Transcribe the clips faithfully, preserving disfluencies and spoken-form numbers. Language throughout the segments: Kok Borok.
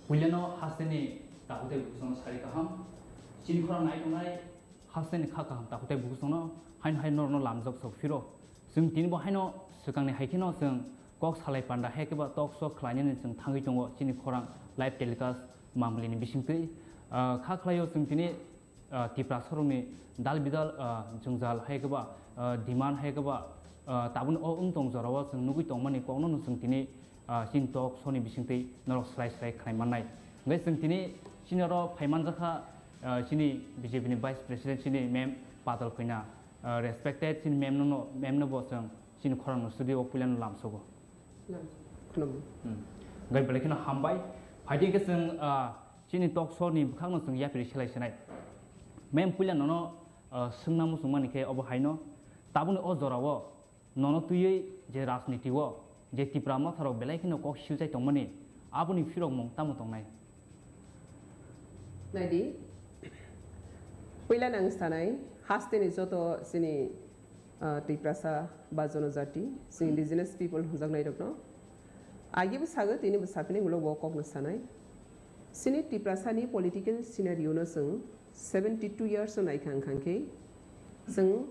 Puilano hasteni takhuk tei bukhuk songno sari kaham. Chini khorang nai tongnai hasteni kha kaham takhuk tei bukhuk songno haino hai norokno lamjak sok phiro. Chwng tini bo haino swkangni hai kheno chwng kok salai panda hai khe ba talk show khlainani chwng thangwi tongo chini khorang live telecast mamlini bisingtwi. Ah, kha khlaio chwng tini ah, Tiprasa rokni dal bidal, ah, jwngjal hai khe ba, ah, demand hai khe ba, ah, tabukni o wng tong jorao chwng nugwi tongmani kokno no chwng tini, ah, chini talk show ni bisingtwi norok slai slai khlai mannai. Hwnkhe chwng tini chini oro phai manjakha, ah, chini B J P ni Vice President chini ma'am Patal Kanya, ah, respected chini ma'am no, ma'am no bo chwng chini khorang no studio o puilano lamsogo. Lam. Khulumgo. Hmm. Gai belai kheno hambai. Phaidi khe chwng, ah, chini talk show ni bwkhakno chwng yapri selai senai. Mem puila nono, ah, swngna muchungmani khe obo haino. Tabukni o jorao nono twiwi je rajniti o je Tipra Motha rok belai kheno kok silchai tongmani aboni phirokmung tamo tongnai? Naidi, puila nang sanai, hasteni joto chini, ah, Tiprasa ba jonojati, chini indigenous people hwnjaknai rokno. Agi bo sago, tini bo sapini ulo bo kokno sanai. Chini Tiprasa ni political scenario no chwng seventy two years o naikha wngkha khe, chwng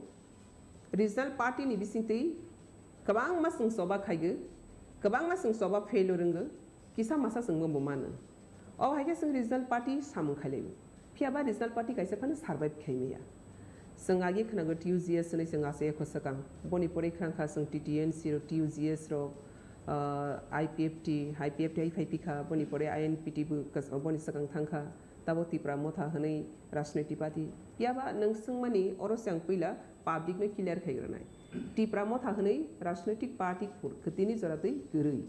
regional party ni bisingtwi kwbangma chwng choba khaigo, kwbangma chwng choba fail o rwngo, kisa masa chwngbo bo mano. O hai khe chwng regional party samung khailaibo. Phiya ba regional party kaisa phano survive khai maya. Chwng agi khwnago T U G S hwnwi chwng achai kho swkang. Boni pore khwrang kha chwng T T N C rok, T U G S rok, ah, I P F T, I P F T hai phai pikha, boni pore I N P T bo kas-, boni swkang thang kha. Tabo Tipra Motha hwnwi rajniti party. Phiya ba nwng swngmani oro se ang puila public no clear khai rwnai. Tipra Motha hwnwi rajnaitik party kwtwini jora twi kwrwi.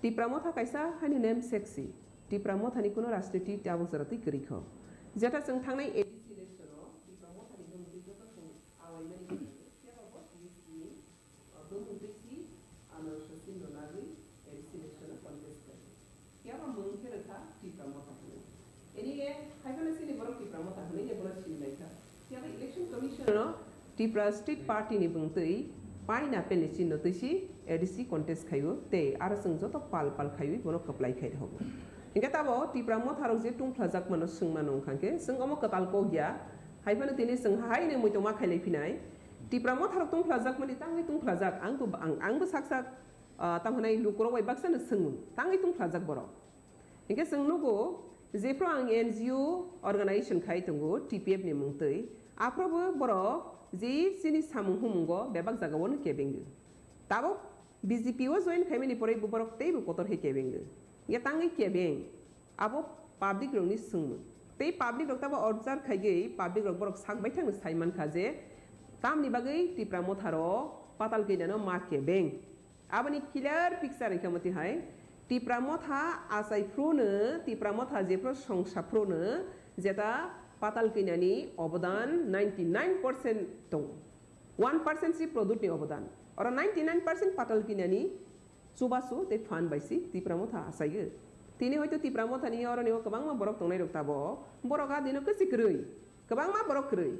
Tipra Motha kaisa haino namesake si. Tipra Motha ni kuno rajniti tabuk jora twi kwrwi kho. Jeta chwng thangnai A D C election o Tipra Motha ni bwmwi twi joto chwng awaimani kwrwi, phiya ba bo T U C ni, uh, bwmwi twi si ano Sachin no nagwi A D C election o contest khlai. Phiya ba mwng khe rwkha Tipra Motha hwnwi. Eni ye hai phano chini borok Tipra Motha hwnwi ye bono sini lai kha. Phiya ba election commission no Tipra State Party ni bwngtwi paina pelni chinno twi si A D C contest khaio tei aro chwng joto pal pal khaiwi bono kwplai khai rwgo. Hinkhe tabo Tipra Motha rok je tungphlajak mano swng mano wngkha khe chwng omo kwtal kok ya. Hai phano tini chwng haino muitu ma khailai phinai. Tipra Motha rok tungphlajak mani tangwi tungphlajak ang bo, ang, ang bo sak sak, ah, tamo hwnai lukurok bai baksa no swngmung tangwi tungphlajak borok. Hinkhe chwng nugo, jephru ang N G O organization khai tongo, T P F ni mungtwi, aphrobo borok je chini samung humungo bebak jagao no kebengdi. Tabuk B J P o join khaimani pore bo borok teibo kotor khe kebengdi. Hinkhe tangwi kebeng, abo public rokni swngmung. Tei public rok tabo observe khaigwi public rok borok sak baithangno sai mankha je tamni bagwi Tipra Motha rok Patal Kanya no ma kebeng. Aboni clear picture wngkha moti hai, Tipra Motha achai phruno, Tipra Motha jephru songsa phruno, jeta Patal Kanyani obodan ninety nine percent tongo. One percent si product ni obodan. Oro ninety nine percent Patal Kanyani chubachu tei phan bai si Tipra Motha achaiyo. Tini hoito Tipra Motha ni oro ni o kwbangma borok tongnai rok tabo. Borok a dino kwchwi kwrwi. Kwbangma borok kwrwi.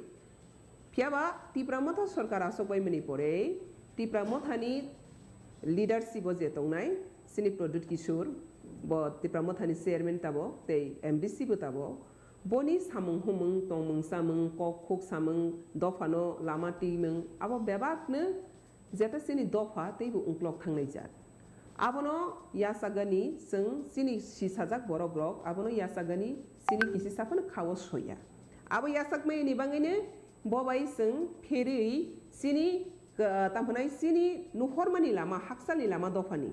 Phiya ba Tipra Motha sorkar aswk bai mani pore Tipra Motha ni leadership o je tongnai chini Pradyut Kishore bo Tipra Motha ni chairman tabo tei M D C bo tabo boni samung humung tongmung chamung kok khuk samung dophano lama twimung abo bebak no Jeta chini dopha teibo ungklok thangnaijak. Abono yachakgani chwng chini sisajak borok rok, abono yachakgani chini kisisa phano khao soya. Abo yachakmani bagwino bo bai chwng pherwi chini, ah, tamo hwnai chini nuhormani lama, hakchalni lama dophani.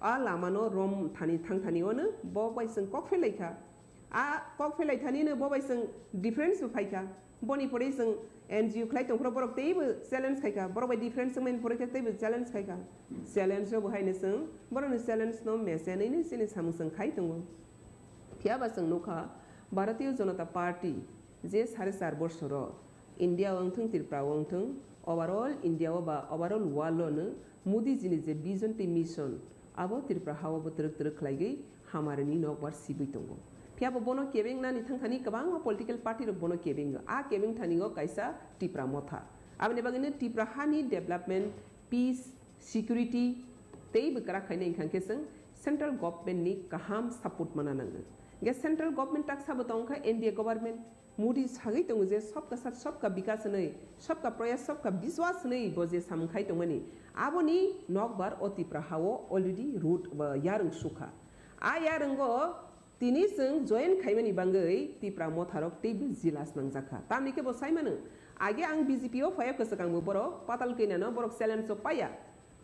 A lamano rom thani thang thani ono bo bai chwng kok pherlaikha. A kok pherlai thani no bo bai chwng difference bo phaikha. Boni pore chwng N G O khlai tongphuru borok teibo challenge khaikha. Borok bai difference wngmani pore khe teibo challenge khaikha. Challenge rok bo haino chwng borokni challenge no mechenwi no chini samung chwng khai tongo. Phiya ba chwng nukha Bharatiya Janata Party je sare char borsoro India o wngthwng, Tripura o wngthwng, overall India o ba overall world o no Modi ji ni je vision tei mission abo Tripura ha o bo twrwk twrwk khlaigwi hamari ni nokbar sibwi tongo. Phiya bo bono kebeng nani thang thani kwbangma political party rok bono kebeng o. A kebeng thani o kaisa Tipra Motha. Aboni bagwi no Tripura ha ni development, peace, security tei bwkra khainai wngkha khe chwng Central government ni kaham support mana nango. Ge central government tak sabo tongkha N D A government. Modi sagwi tongo je sabka sath sabka bikas hwnwi, sabka prayas sabka biswas hwnwi bo je samung khai tongmani, aboni nokbar o Tipra hao already root ba yarwng sukha. A yarwngo tini chwng join khaimani bangwi Tipra motharok teibo jealous nangjakha. Tamni khe bo saimano, age ang B J P o phaiya kwchwk angbo borok Patal Kanya no borok challenge o paiya.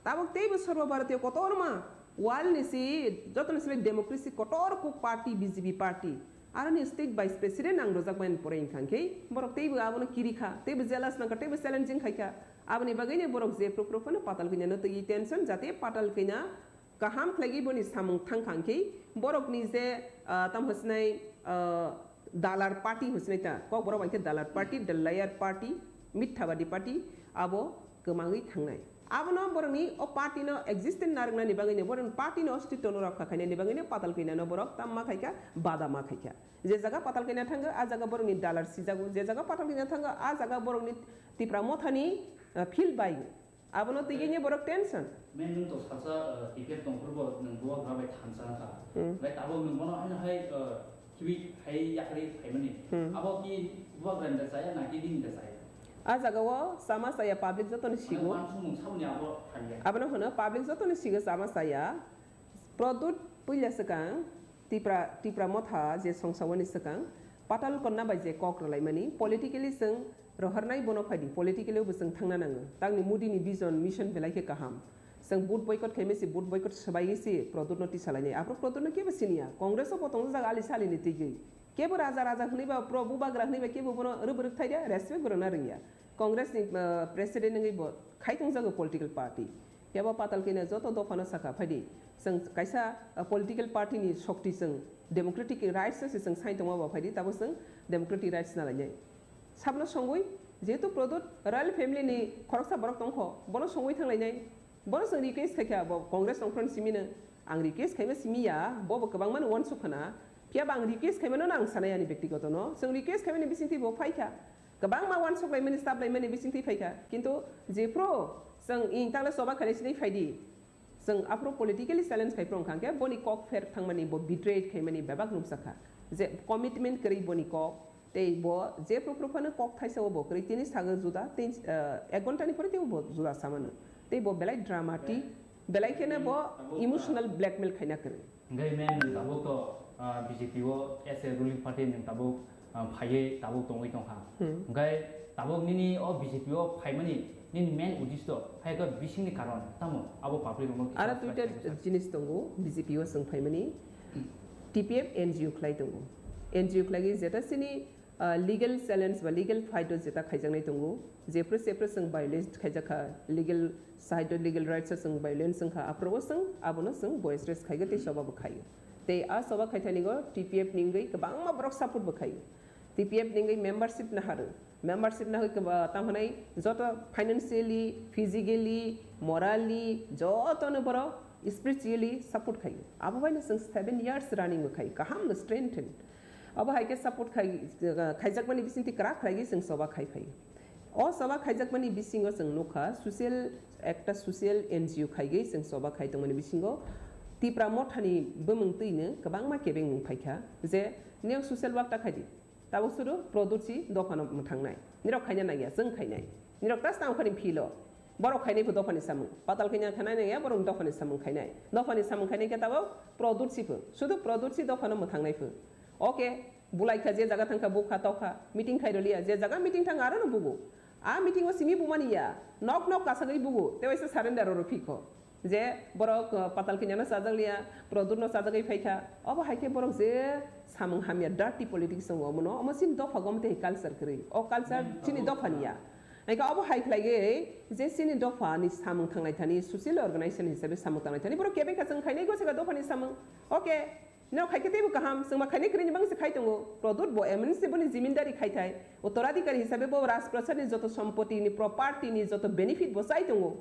Tabuk teibo Sarva Bharatiya kotorma world ni si jotoni sile democracy kotor kuk party B J P party. Aroni state vice president ang rojak bai pore wngkha khe borok teibo abono kiri kha, teibo jealous nangkha, teibo challenging khaikha. Aboni bagwi ni borok je phru phru phano Patal Kanya no twi tension jate Patal Kanya kaham khlaigwi boni samung thangkha khe borokni je, ah, tamo hwnsinai, ah, dalar party hwnsinai ta, kokborok bai khe dalar party, the liar party, mithabadi party, abo kwmangwi thangnai. Abono borokni o party no existence narwknani bagwi no borokni party no ostitto no rokha khainani bagwi no Patal Kanya no borok tamma khaikha, bada ma khaikha. Je jaga Patal Kanya thango, a jaga borokni dalar sijago, je jaga Patal Kanya thango, a jaga borokni Tipra mothani, ah, field bai. Abono twi gini borok tension. Men nwng to salsa, eh, T P F tongphuru bo nwng bubagra bai thansa wngkha. Hmm. Bai tabuk nwng bono haino hai, eh, kibi hai yakri phaimani. Hmm. Abo ki bubagra ni da chaya na ki nini da chaya? A jaga o sama saya public joto ni sigo. Mane uansukmung saboni abo hamya. Abono hono public joto ni sigo sama saya. Pradyut puila swkang Tipra, Tipra motha je songsaoni swkang Patal Kanya bai je kok rwlaimani politically chwng rohornai bono phaidi, politically bo chwng thangna nango. Tangni Modi ni vision, mission belai khe kaham. Chwng vote boycott khaimai se, vote boycott swbaiwi se Pradyut no tisalainai. Aphuru Pradyut no kebo siniya. Congress o bo tongjak ali salini twiwi. Kebo raja raja hwnwi ba pro bubagra hwnwi ba kebo bono rwbwrwk thai respect bo rwna rwngya. Congress ni, uh, president wngwi bo khai tongjago political party. Phiya bo Patal Kanya joto dophano sakha phaidi. Chwng kaisa, uh, political party ni shokti chwng democratic rights se chwng sai tongma bo phaidi, tabo chwng democratic rights na lainai. Sabno songwi, jehetu Pradyut royal family ni khoroksa borok tongkho, bono songwi thanglainai. Bono chwng request khaikha, bo Congress tongphuru simino. Ang request khaima simiya, bo bo kwbangma no uansuk khana. Phiya bo ang request khaimano no ang sanai ani bektigoto no. Chwng request khaimani bisingtwi bo phaikha. Kwbangma uansuk laimani, sab laimani bisingtwi phaikha. Kintu jephru chwng ing tangla choba khainai sinai phaidi. Chwng aphuru politically challenge khai phuru wngkha khe boni kok pher thangmani, bo betrayed khaimani bebak nukjakha. Je commitment kwrwi boni kok, tei bo jephru phru phano kok thaisa o bo kwrwi tini sago juda tei, eh, ek ghonta ni pore tei bo juda samano. Tei bo belai dramatic, belai kheno bo emotional blackmail khaina kwrwi. Hingke men tabuk to, ah, B J P o as a ruling party nung tabuk, ah, phaiye tabuk tongwi tongkha. Hmm. Hingke tabuk nini o B J P o phaimani nini main uddesho hai khe bisingni karon tamo abo public rokno kisa Aro twi ta kisa kisa. Jinis tongo B J P o chwng phaimani T P F N G O khlai tongo. N G O khlai jeta sini Ah, legal challenge ba legal fight o jeta khaijaknai tongo, jephru sephru chwng violate khaijakha, legal side o legal rights o chwng violence wngkha, aphuru o chwng abono chwng voice raise khaigo tei choba bo khaio. Tei a choba khaithani go T P F ni wngwi kwbangma borok support bo khaio. T P F ni wngwi membership naharw, membership nahoi kwba tamo hwnai joto financially, physically, morally jotono borok spiritually support khaio. Abo baino chwng seven years running bo khaio, kaham no strengthen. Abo hai khe support khai, khaijakmani bisingtwi kwrak khlaigwi chwng choba khai phai. O choba khaijakmani bisingo chwng nukha, social, ekta social N G O khaigwi chwng choba khai tongmani bisingo Tipra mothani bumung twino kwbangma kebengmung phaikha je, niyok social work ta khaidi, tabuk sudu Pradyut si dophano mwthangnai. Nirok khaina nangya, chwng khainai. Nirok ta stamphani philo. Borok khainai phu dophani samung. Patal khaina khanai nangya, borok dophani samung khainai. Dophani samung khainai khe tabuk Pradyut si phu. Sudu Pradyut si dophano mwthangnai phu. Okay, bulai kha, je jaga thang kha, buk kha, tok kha, meeting khai rwliya, je jaga meeting thang aro no bugo. A meeting o simi bumani ya, nok nok kasagwi bugo, tei waisa surrender oro phikho. Je borok, uh, Patal kanya no chajak liya, Pradyut no chajagwi phai kha. Obo hai khe borok je samung hamya, dirty politics tongo, omono, omo chini dopha gom tei culture kwrwi. O culture chini dopha ni ya. Hai khe obo hai khlai gwi je chini dopha ni samung thanglai thani, social organization hisabe samung thanglai thani, borok kebeng kha chwng khainai go se kha dopha ni samung. Okay. Nirok khai khe teibo kaham, chwngma khainai kwrwini bagwi se khai tongo. Pradyut bo M N C boni jimindari khai thai. Uttoradhikari hisabe bo Rajprasad ni joto sompoti ni, property ni joto benefit bo chai tongo.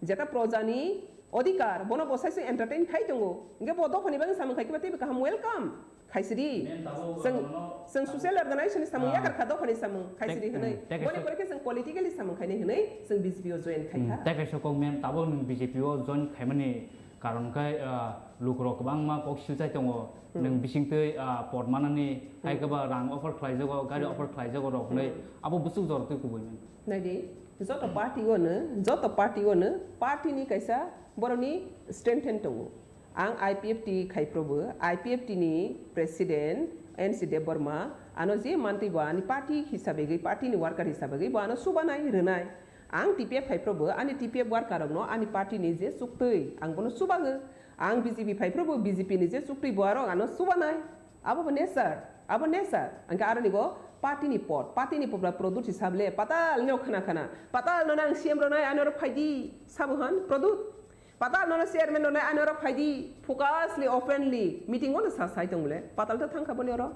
Jeta proja ni odhikar, bono bo sai se entertain khai tongo. Hingke bo dophani bagwi samung khai khe ba teibo kaham, welcome. Khaisidi. Chwng, chwng social organization ni samung yakar kha, dophani samung khaisidi hwnwi. Boni pore khe chwng politically samung khainai hwnwi chwng B J P o join khai kha. Tei kaisa kok mem tabuk nwng B J P o join khaimani Karon khe, ah, lukurok kwbangma kok silchai tongo. Hmm. Nwng bisingtwi, ah, pot manani, hai Hmm. khe ba rang offer khlaijago, gari Hmm. offer khlaijago rok hinwi Hmm. abo bwswk jora twi kubui mano. Naidi, joto party o no, joto party o no, party ni kaisa borokni strengthen tongo. Ang I P F T khai phuru bo, I P F T ni president N C Debbarma, ano je mantwi bo ani party hisabe gwi, party ni worker hisabe gwi bo ano subanai, rwnai. Ang T P F khai phuru bo, ani T P F worker rokno ani party ni je chuktwi, ang bono subago. Ang B J P phai phuru bo, B J P ni je chuktwi bo arok ano subanai. Abo bo nature, abo nature. Angkhe aroni bo party ni pot, party ni pot ba product hisab le patal no khana khana. Patal no nang C M rwnai ano rok phaidi, sabo han product. Patal nono chairman rwnai ano rok phaidi, focusly, openly meeting ono sa sai tong le. Patal to thangkha boni oro.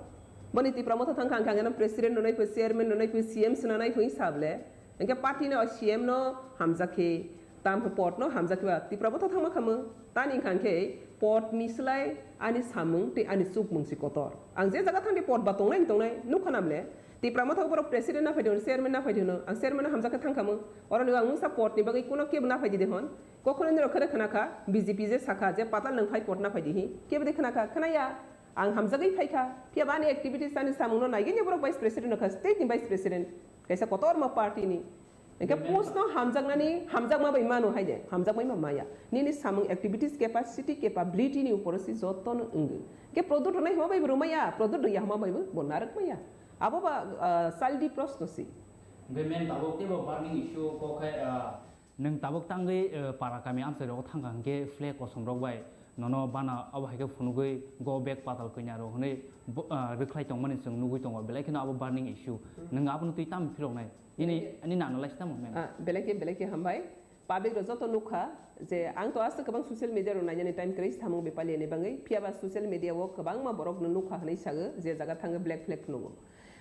Boni Tipra Motha thangkha, angkhe angkhe no president rwnai phu, chairman rwnai phu, C M swnanai phu sable. Angkhe party no C M no hamjak khe, tam phu pot no hamjak khe ba Tipra Motha thangma khamung. Tani angkhe pot ni slai ani samung tei ani chukmung si kotor. Ang je jaga thangdi pot ba tongnai tongnai nukha namle. Tipra Motha borok president na phaidi hwn, chairman na phaidi hwn. Ang chairman no hamjak khe thangkhamung. Oro ni ang mungsa pot ni bagwi kuno kebo na phaidi de hwn. Kokhono nirok kheno khna kha, B J P je sakha je patal nwng phai pot na phai di hi, kebo de khna kha, khna ya. Ang hamjagwi phai kha, phiya ba ani activities ani samung no naigwi ni borok vice president no kha, state ni vice president, kaisa kotorma party ni. Engkhe post no hamjaknani, hamjakma bai mano hai de, hamjakma bai ma maya. Nini samung activities capacity, capability ni uporo si joto no wngwi. Engkhe product rwnai hima bai bo rwmaya, product rwya hima bai bo narwk maya. Abo ba, ah, saldi proshno si. Hwnkhe men tabuk teibo burning issue kok khai, ah, Nwng tabuk tangwi, eh, para kami amchai rogo thangkha hwnkhe flag kosom rok bai nono bana abo hai khe phunugwi go back patal kanya rok hwnwi bo-, ah, rwkhlai tongmani chwng nugwi tongo, belai kheno abo burning issue. Hmm. Nwng abono twi tamo phiroknai? Nini, Belai khe nini analyze tamo, ma'am? Ah, belai khe, belai khe hambai. Public rok joto nukha je ang to aswk kwbang social media rok nainani time kwrwi samung bepaliani bangwi, phiya ba social media o kwbangma borok no nukha hwnwi sago je jaga thangwi black flag phunukgo.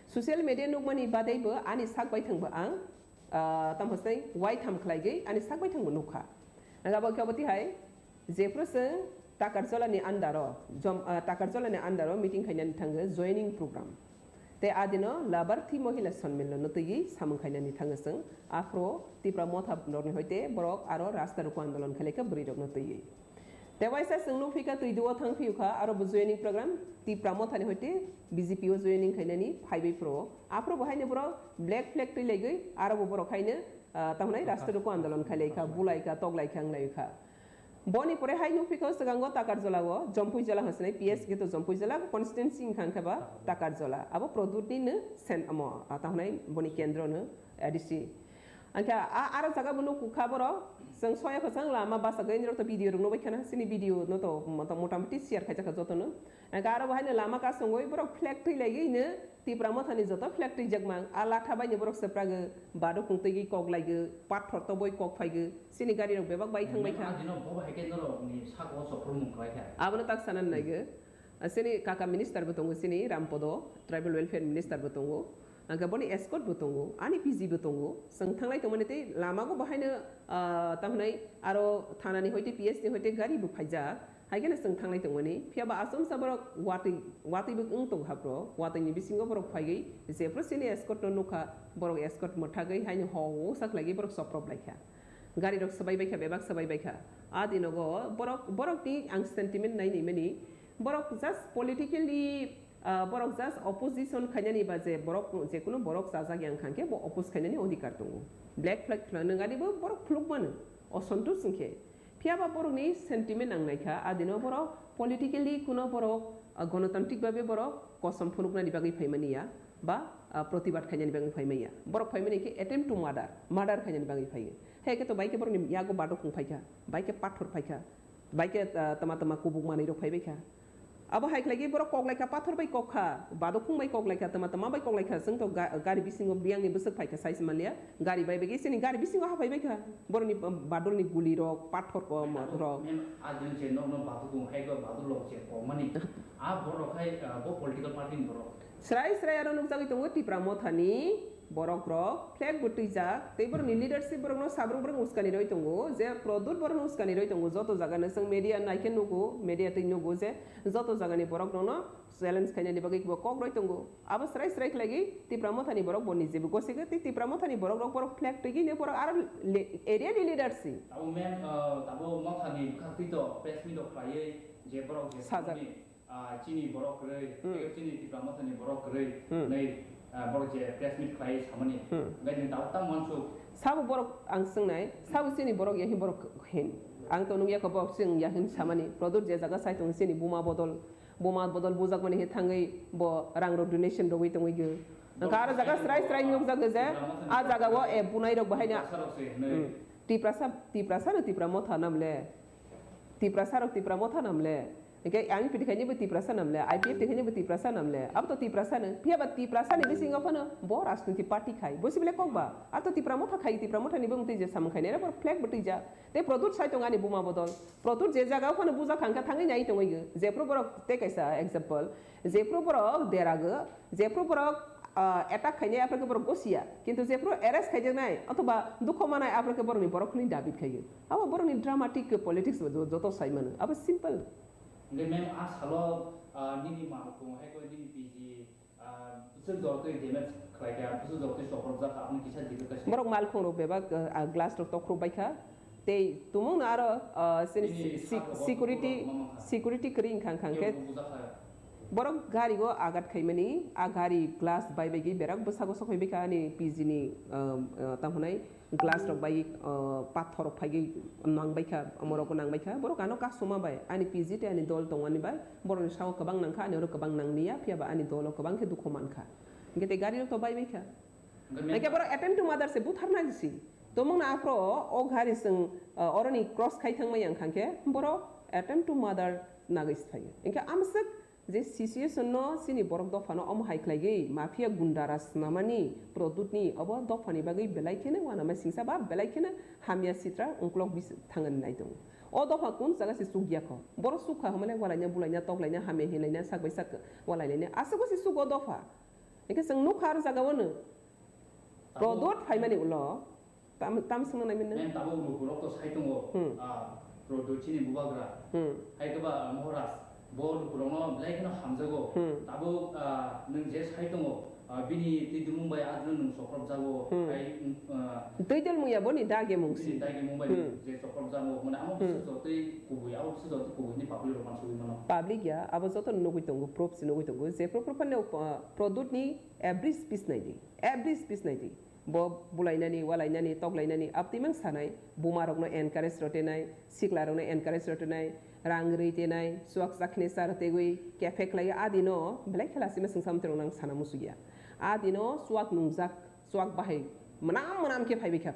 Social media nukmani badai bo ani sak bai thangbo ang ah, tamo hwsai waitham khlaigwi ani sak baithangbo nukha. Ang abo khe obo tihai jephru chwng Takarjolani under o, jom-, ah, Takarjolani under o meeting khainani thango joining program. Tei adino Labarthi Mohila Sonmilno no twiwi samung khainani thango chwng, aphro Tipra Motha rokni hoite borok aro rasta roko andolon khailai kha bwrwi rokno twiwi. Tei waisa chwng nukphi kha twi duo thang phiu kha, aro bo joining program Tipra Mothani hoite B J P o joining khainani phaibai phuru. Aphuru bo haino borok black flag twi laigwi, aro bo borok haino, ah, tamo hwnai rasta roko andolon khai lai kha, bulai kha, tok lai kha, wng lai kha. Boni pore hai nukphi kha swkango Takarjala o, Jompuijala hwnwi sinai, P S khe to Jompuijala constituency wngkha, wngkha ba Takarjala. Abo Pradyut ni no sen amo, ah, tamo hwnai boni kendro no A D C. Angkhe a, aro jaga bo nuk kha borok, chwng soya kwchang lama bachagwi nirok to video rok nukbai khana, chini video no to mota-, motamoti share khaijak kha joto no. Angkhe aro bo haino lama kasongwi borok flag twi laigwi no Tipra Mothani joto flag twijak mang, a latha bai no borok swprago, bado kung twi kok laigo, pathor toboi kok phaigo, chini gari rok bebak bai thang bai kha. Adino bo hai khe norok ni saka o sophor mung khlai kha. Abono tak sanani naigo. Chini kaka minister bo tongo, chini Rampodo, tribal welfare minister bo tongo. Hwnkhe boni escort bo tongo, ani P G bo tongo. Chwng thanglai tongmani tei lamago bo haino, ah, tamo hwnai aro thanani hoite P S ni hoite gari bo phaijak. Hai kheno chwng thanglai tongmani. Phiya ba achomsa borok watwi, watwi bo wng tongo haphro. Watwi ni bisingo borok phaiwi jephru chini escort no nukha, borok escort mwthagwi haino ho sak laiwi borok soprop lai kha. Gari rok swbai bai kha, bebak swbai bai kha. A dinogo borok, borok ni ang sentiment nai nai mani. Borok just politically, ah, borok just opposition khainani ba je borok, je kunu borok chajak yang kha khe bo oppose khainani odhikar tongo. Black flag khwlangno gani bo borok khuluk mano, osontush wngkhe. Phiya ba borokni sentiment ang naikha, adino borok politically kuno borok, ah, gonotantrik babe borok kosom phunuknani bagwi phaimani ya, ba, ah, protibad khainani bagwi phaimani ya. Borok phaimani khe attempt to murder, murder khainani bagwi phaiyo. Hai khe to bai khe borokni yago badok wng phaikha, bai khe pathor phaikha. Bai khe, ah, tama tama kubuk manwi rok phai bai kha. Abo hai khlai khe borok kok lai kha, pathor bai kok kha, badok khung bai kok lai kha, tama tama bai kok lai kha. Chwng to ga-, gari bisingo biyang ni bwswk phai kha, sai se man liya. Gari bai bai khe chini gari bisingo ha phai bai kha. Borok ni, um, badol ni guli rok, pathor ko, mo-, rok. Mem, adin je nok no badok khung hai khe badol rok je kok mani. A borok hai, ah, bo political party ni borok. Srai srai aro nukjagwi tongo Tipra Motha ni Borok rok flag bo twijak, tei borokni leadership borokno sabrung borok uskani roi tongo, je Pradyot borokno uskani roi tongo, joto jaga no chwng media naikhe nugo, media twi nugo je joto jagani borok rokno challenge khainani bagwi bo kok roi tongo. Abo srai srai khlaigwi Tipra Mothani borok bo nijebo gosegwi tei Tipra Mothani borok rok borok flag twigwi ne borok aro le-, area ni leadership. Abo mem, ah, abo Mothani bwkhaktwi to press meet rok khlaiwi je borok je sajak. Thangni, ah, chini borok kwrwi, hmm, tei chini Tipra Mothani borok kwrwi, hmm, hwnwi, ah, borok je press meet khlai samani. Hmm. Hwnkhe chwng tabuk tamo uansuk. Sabo borok ang swngnai, sabo chini borok ya hin borok hin. Ang to nukya kho borok chwng ya hin samani. Pradyot je jaga sai tongo chini buma bodol, buma bodol bujakmani he thangwi bo rang rok donation rogwi tongwi gw. Hwnkhe aro jaga srai srai nukjagw je, ah jaga o, eh, bunai rok bahai na. Tiprasa rok se hinwi. Hmm. Tiprasa, Tiprasa no Tipra Motha nam le. Tiprasa rok Tipra Motha nam le. Hingke I P F T khaini bo Tiprasa nam le, I P F T khaini bo Tiprasa nam le. Abo to Tiprasa no. Phiya ba Tiprasa ni bisingo phano bo rajniti party khai. Bo si bile kok ba. Abo to Tipra Motha khai, Tipra Motha ni bumung twi je samung khai nai, abo flag bo twijak. Tei Pradyot sai tong ani buma bodol. Pradyot je jaga phano buja khangkha thangwi nai tongwi go. Jephru borok tei kaisa example. Jephru borok dera go. Jephru borok, ah, attack khainai, aphuru khe borok gosiya. Kintu jephru arrest khaijaknai, othoba dukho manai, aphuru khe borokni borok hwnwi dabi khaio. Abo borokni dramatic politics bo jo-, joto sai mano. Abo simple. Hingke mem, a salo, ah, nini malkhung hai khe nini P G, ah, bwswk jor twi damage khlai kha, bwswk jor twi sokrok jak kha, aboni kisa detail khe se. Borok malkhung rok bebak, ah, glass rok tokhro bai kha. Tei tumung no aro, ah, sini nini si-, si-, sak rok security, borok ma ma kha. Security kwrwi wngkha, wngkha khe. Tei bo bujak kha. Borok gari o agat khaimani, a gari glass bai bai gwi berak bwsago sok phai bai kha ani P G ni, ah, ah, tamo hwnai glass rok bai, ah, pathor rok phai gwi nang bai kha, morok nang bai kha. Borok ano kasuma bai ani P G tei ani dol tongmani bai borokni sao kwbang nang kha, ani oro kwbang nang liya, phiya ba ani dolo kwbang khe dukhu man kha. Hingke tei gari rok to bai bai kha. Hingke borok attempt to murder se butharna si. Tomung na aphro o gari seng, ah, oroni cross khai thang mai yang kha hingke borok attempt to murder nagwi si phai. Hingke amswk je situation no chini borok dopha no omo hai khlai gwi mafia gunda raj snamani Pradyot ni obo dopha ni bagwi belai kheno uanama singsa ba belai kheno hamya sitra ungkulok bis thangan nai tongo. O dopha kun jaga se chukya kho. Borok chukha hwnmale walaina bulaina toklaina hamya hinlaina sak bai sak walai laina aswk se chugo dopha. Hingke chwng nukha aro jaga o no Pradyot phaimani ulo tam, tam swngna nai mano. Neng tabuk lukurok to sai tongo, hmm, ah, Pradyot chini bubagra. Hmm. Hai khe ba, ah, Maharaj, bo lukurokno belai kheno hamjago. Hmm. Tabuk, ah, nwng je sai tongo, ah, bini twi dumung bai adino nwng sokrop jago. Hmm. Hai, ah, twi dol mungya boni dage mungsi. Bini dage mung bai, hmm, je sokrop jago. Mane amo, hmm, bwswk jotoi kubui, abo bwswk jotoi kubui ni public rok mansugwi mano. Public ya, abo joto nugwi tongo, proof se nugwi tongo. Je proof, proof phano, ah, Pradyot ni every speech nai di. Every speech nai di. Bo bulainani, walainani, toklainani, abtwi mang sanai, buma rokno encourage rotenai, sikla rokno encourage rotenai, rang rwi tenai, chuak chakni charo tegwi, kephek khlai, adino belai khela sima singsa mtwi rok nang sana musuya. Adino chuak nungjak, chuak bahai, mwnam mwnam khe phaibai kha.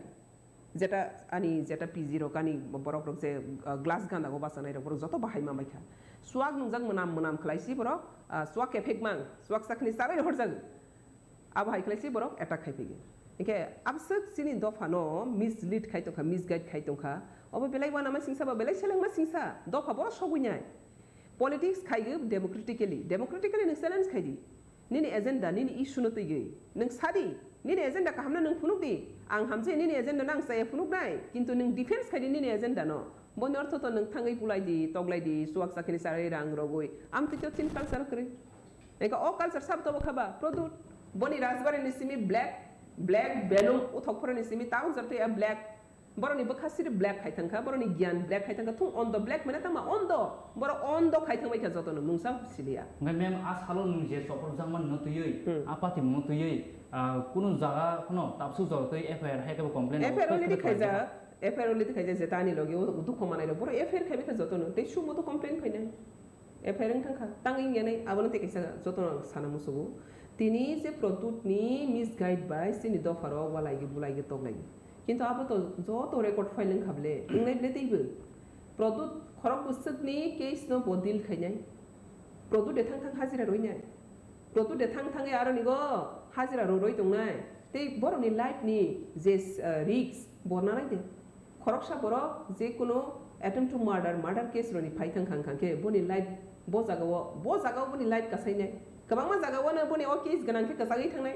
Jeta ani, jeta P G rok ani borok rok je, ah, glass ganda go bachanai rok, borok joto bahai ma bai kha. Chuak nungjak mwnam mwnam khlai si borok, ah, chuak kephek mang, chuak chakni charwi horjak. Abo hai khlai se borok attack khai phai. Hingke abswk chini dopha no mislead khai tongkha, misguide khai tongkha. Obo belai uanama singsa ba belai selengma singsa. Dopha borok sogwi nai. Politics khai democratically. Democratically nwng challenge khai di. Nini agenda, nini issue no twi gwi. Nwng sa di. Nini agenda kaham no nwng phunuk di. Ang hamjai nini agenda no ang chaya phunuk nai. Kintu nwng defense khai di nini agenda no. Boni ortho to nwng thangwi bulai di, toklai di, chuak chakni charwi rang rogwi. Amtwi to chini culture kwrwi. Eka o culture sab tobo khaba, Pradyot. Boni rajbari ni simi black, black balloon uthok phoro ni simi tabuk jotoi a black. Boroni bwkha siri black khai thangkha, boroni giyan black khai thangkha, thung ondo black mane tama ondo. Boro ondo khai thangbai kha jotono mungsa siliya. Hwnkhe mem a salo nwng je soprok jakmani no twiwi, hmm, a party no twiwi, ah, kunu jaga phano tabsu jotoi F I R hai khe bo complain F I R already khaijak, F I R already khaijak, je tani logi o dukho manai rok, boro F I R khaibai kha jotono, tei sumo to complain phainai. F I R wng thangkha, tang wngya nai, abono tei kaisa jotono ang sana musugo. Tini je Pradyot ni misguide bai chini dopha rok walai gi bulai gi toklai. Kintu abo to joto record file wngkha ble, wngnai ble teibo. Pradyot khorok bwswk ni case no bo deal khainai. Pradyot de thang thang hajira roinai. Pradyot de thang thang e aro nigo hajira ro roi tongnai. Tei borok ni life ni je, uh, risk bo nanai de. Khoroksa borok je kuno attempt to murder, murder case roni phai thang khang khang khe boni life bo jaga o, bo jaga o boni life kasainai. Kwbangma jaga o no boni o case gwnang khe kwchagwi thangnai.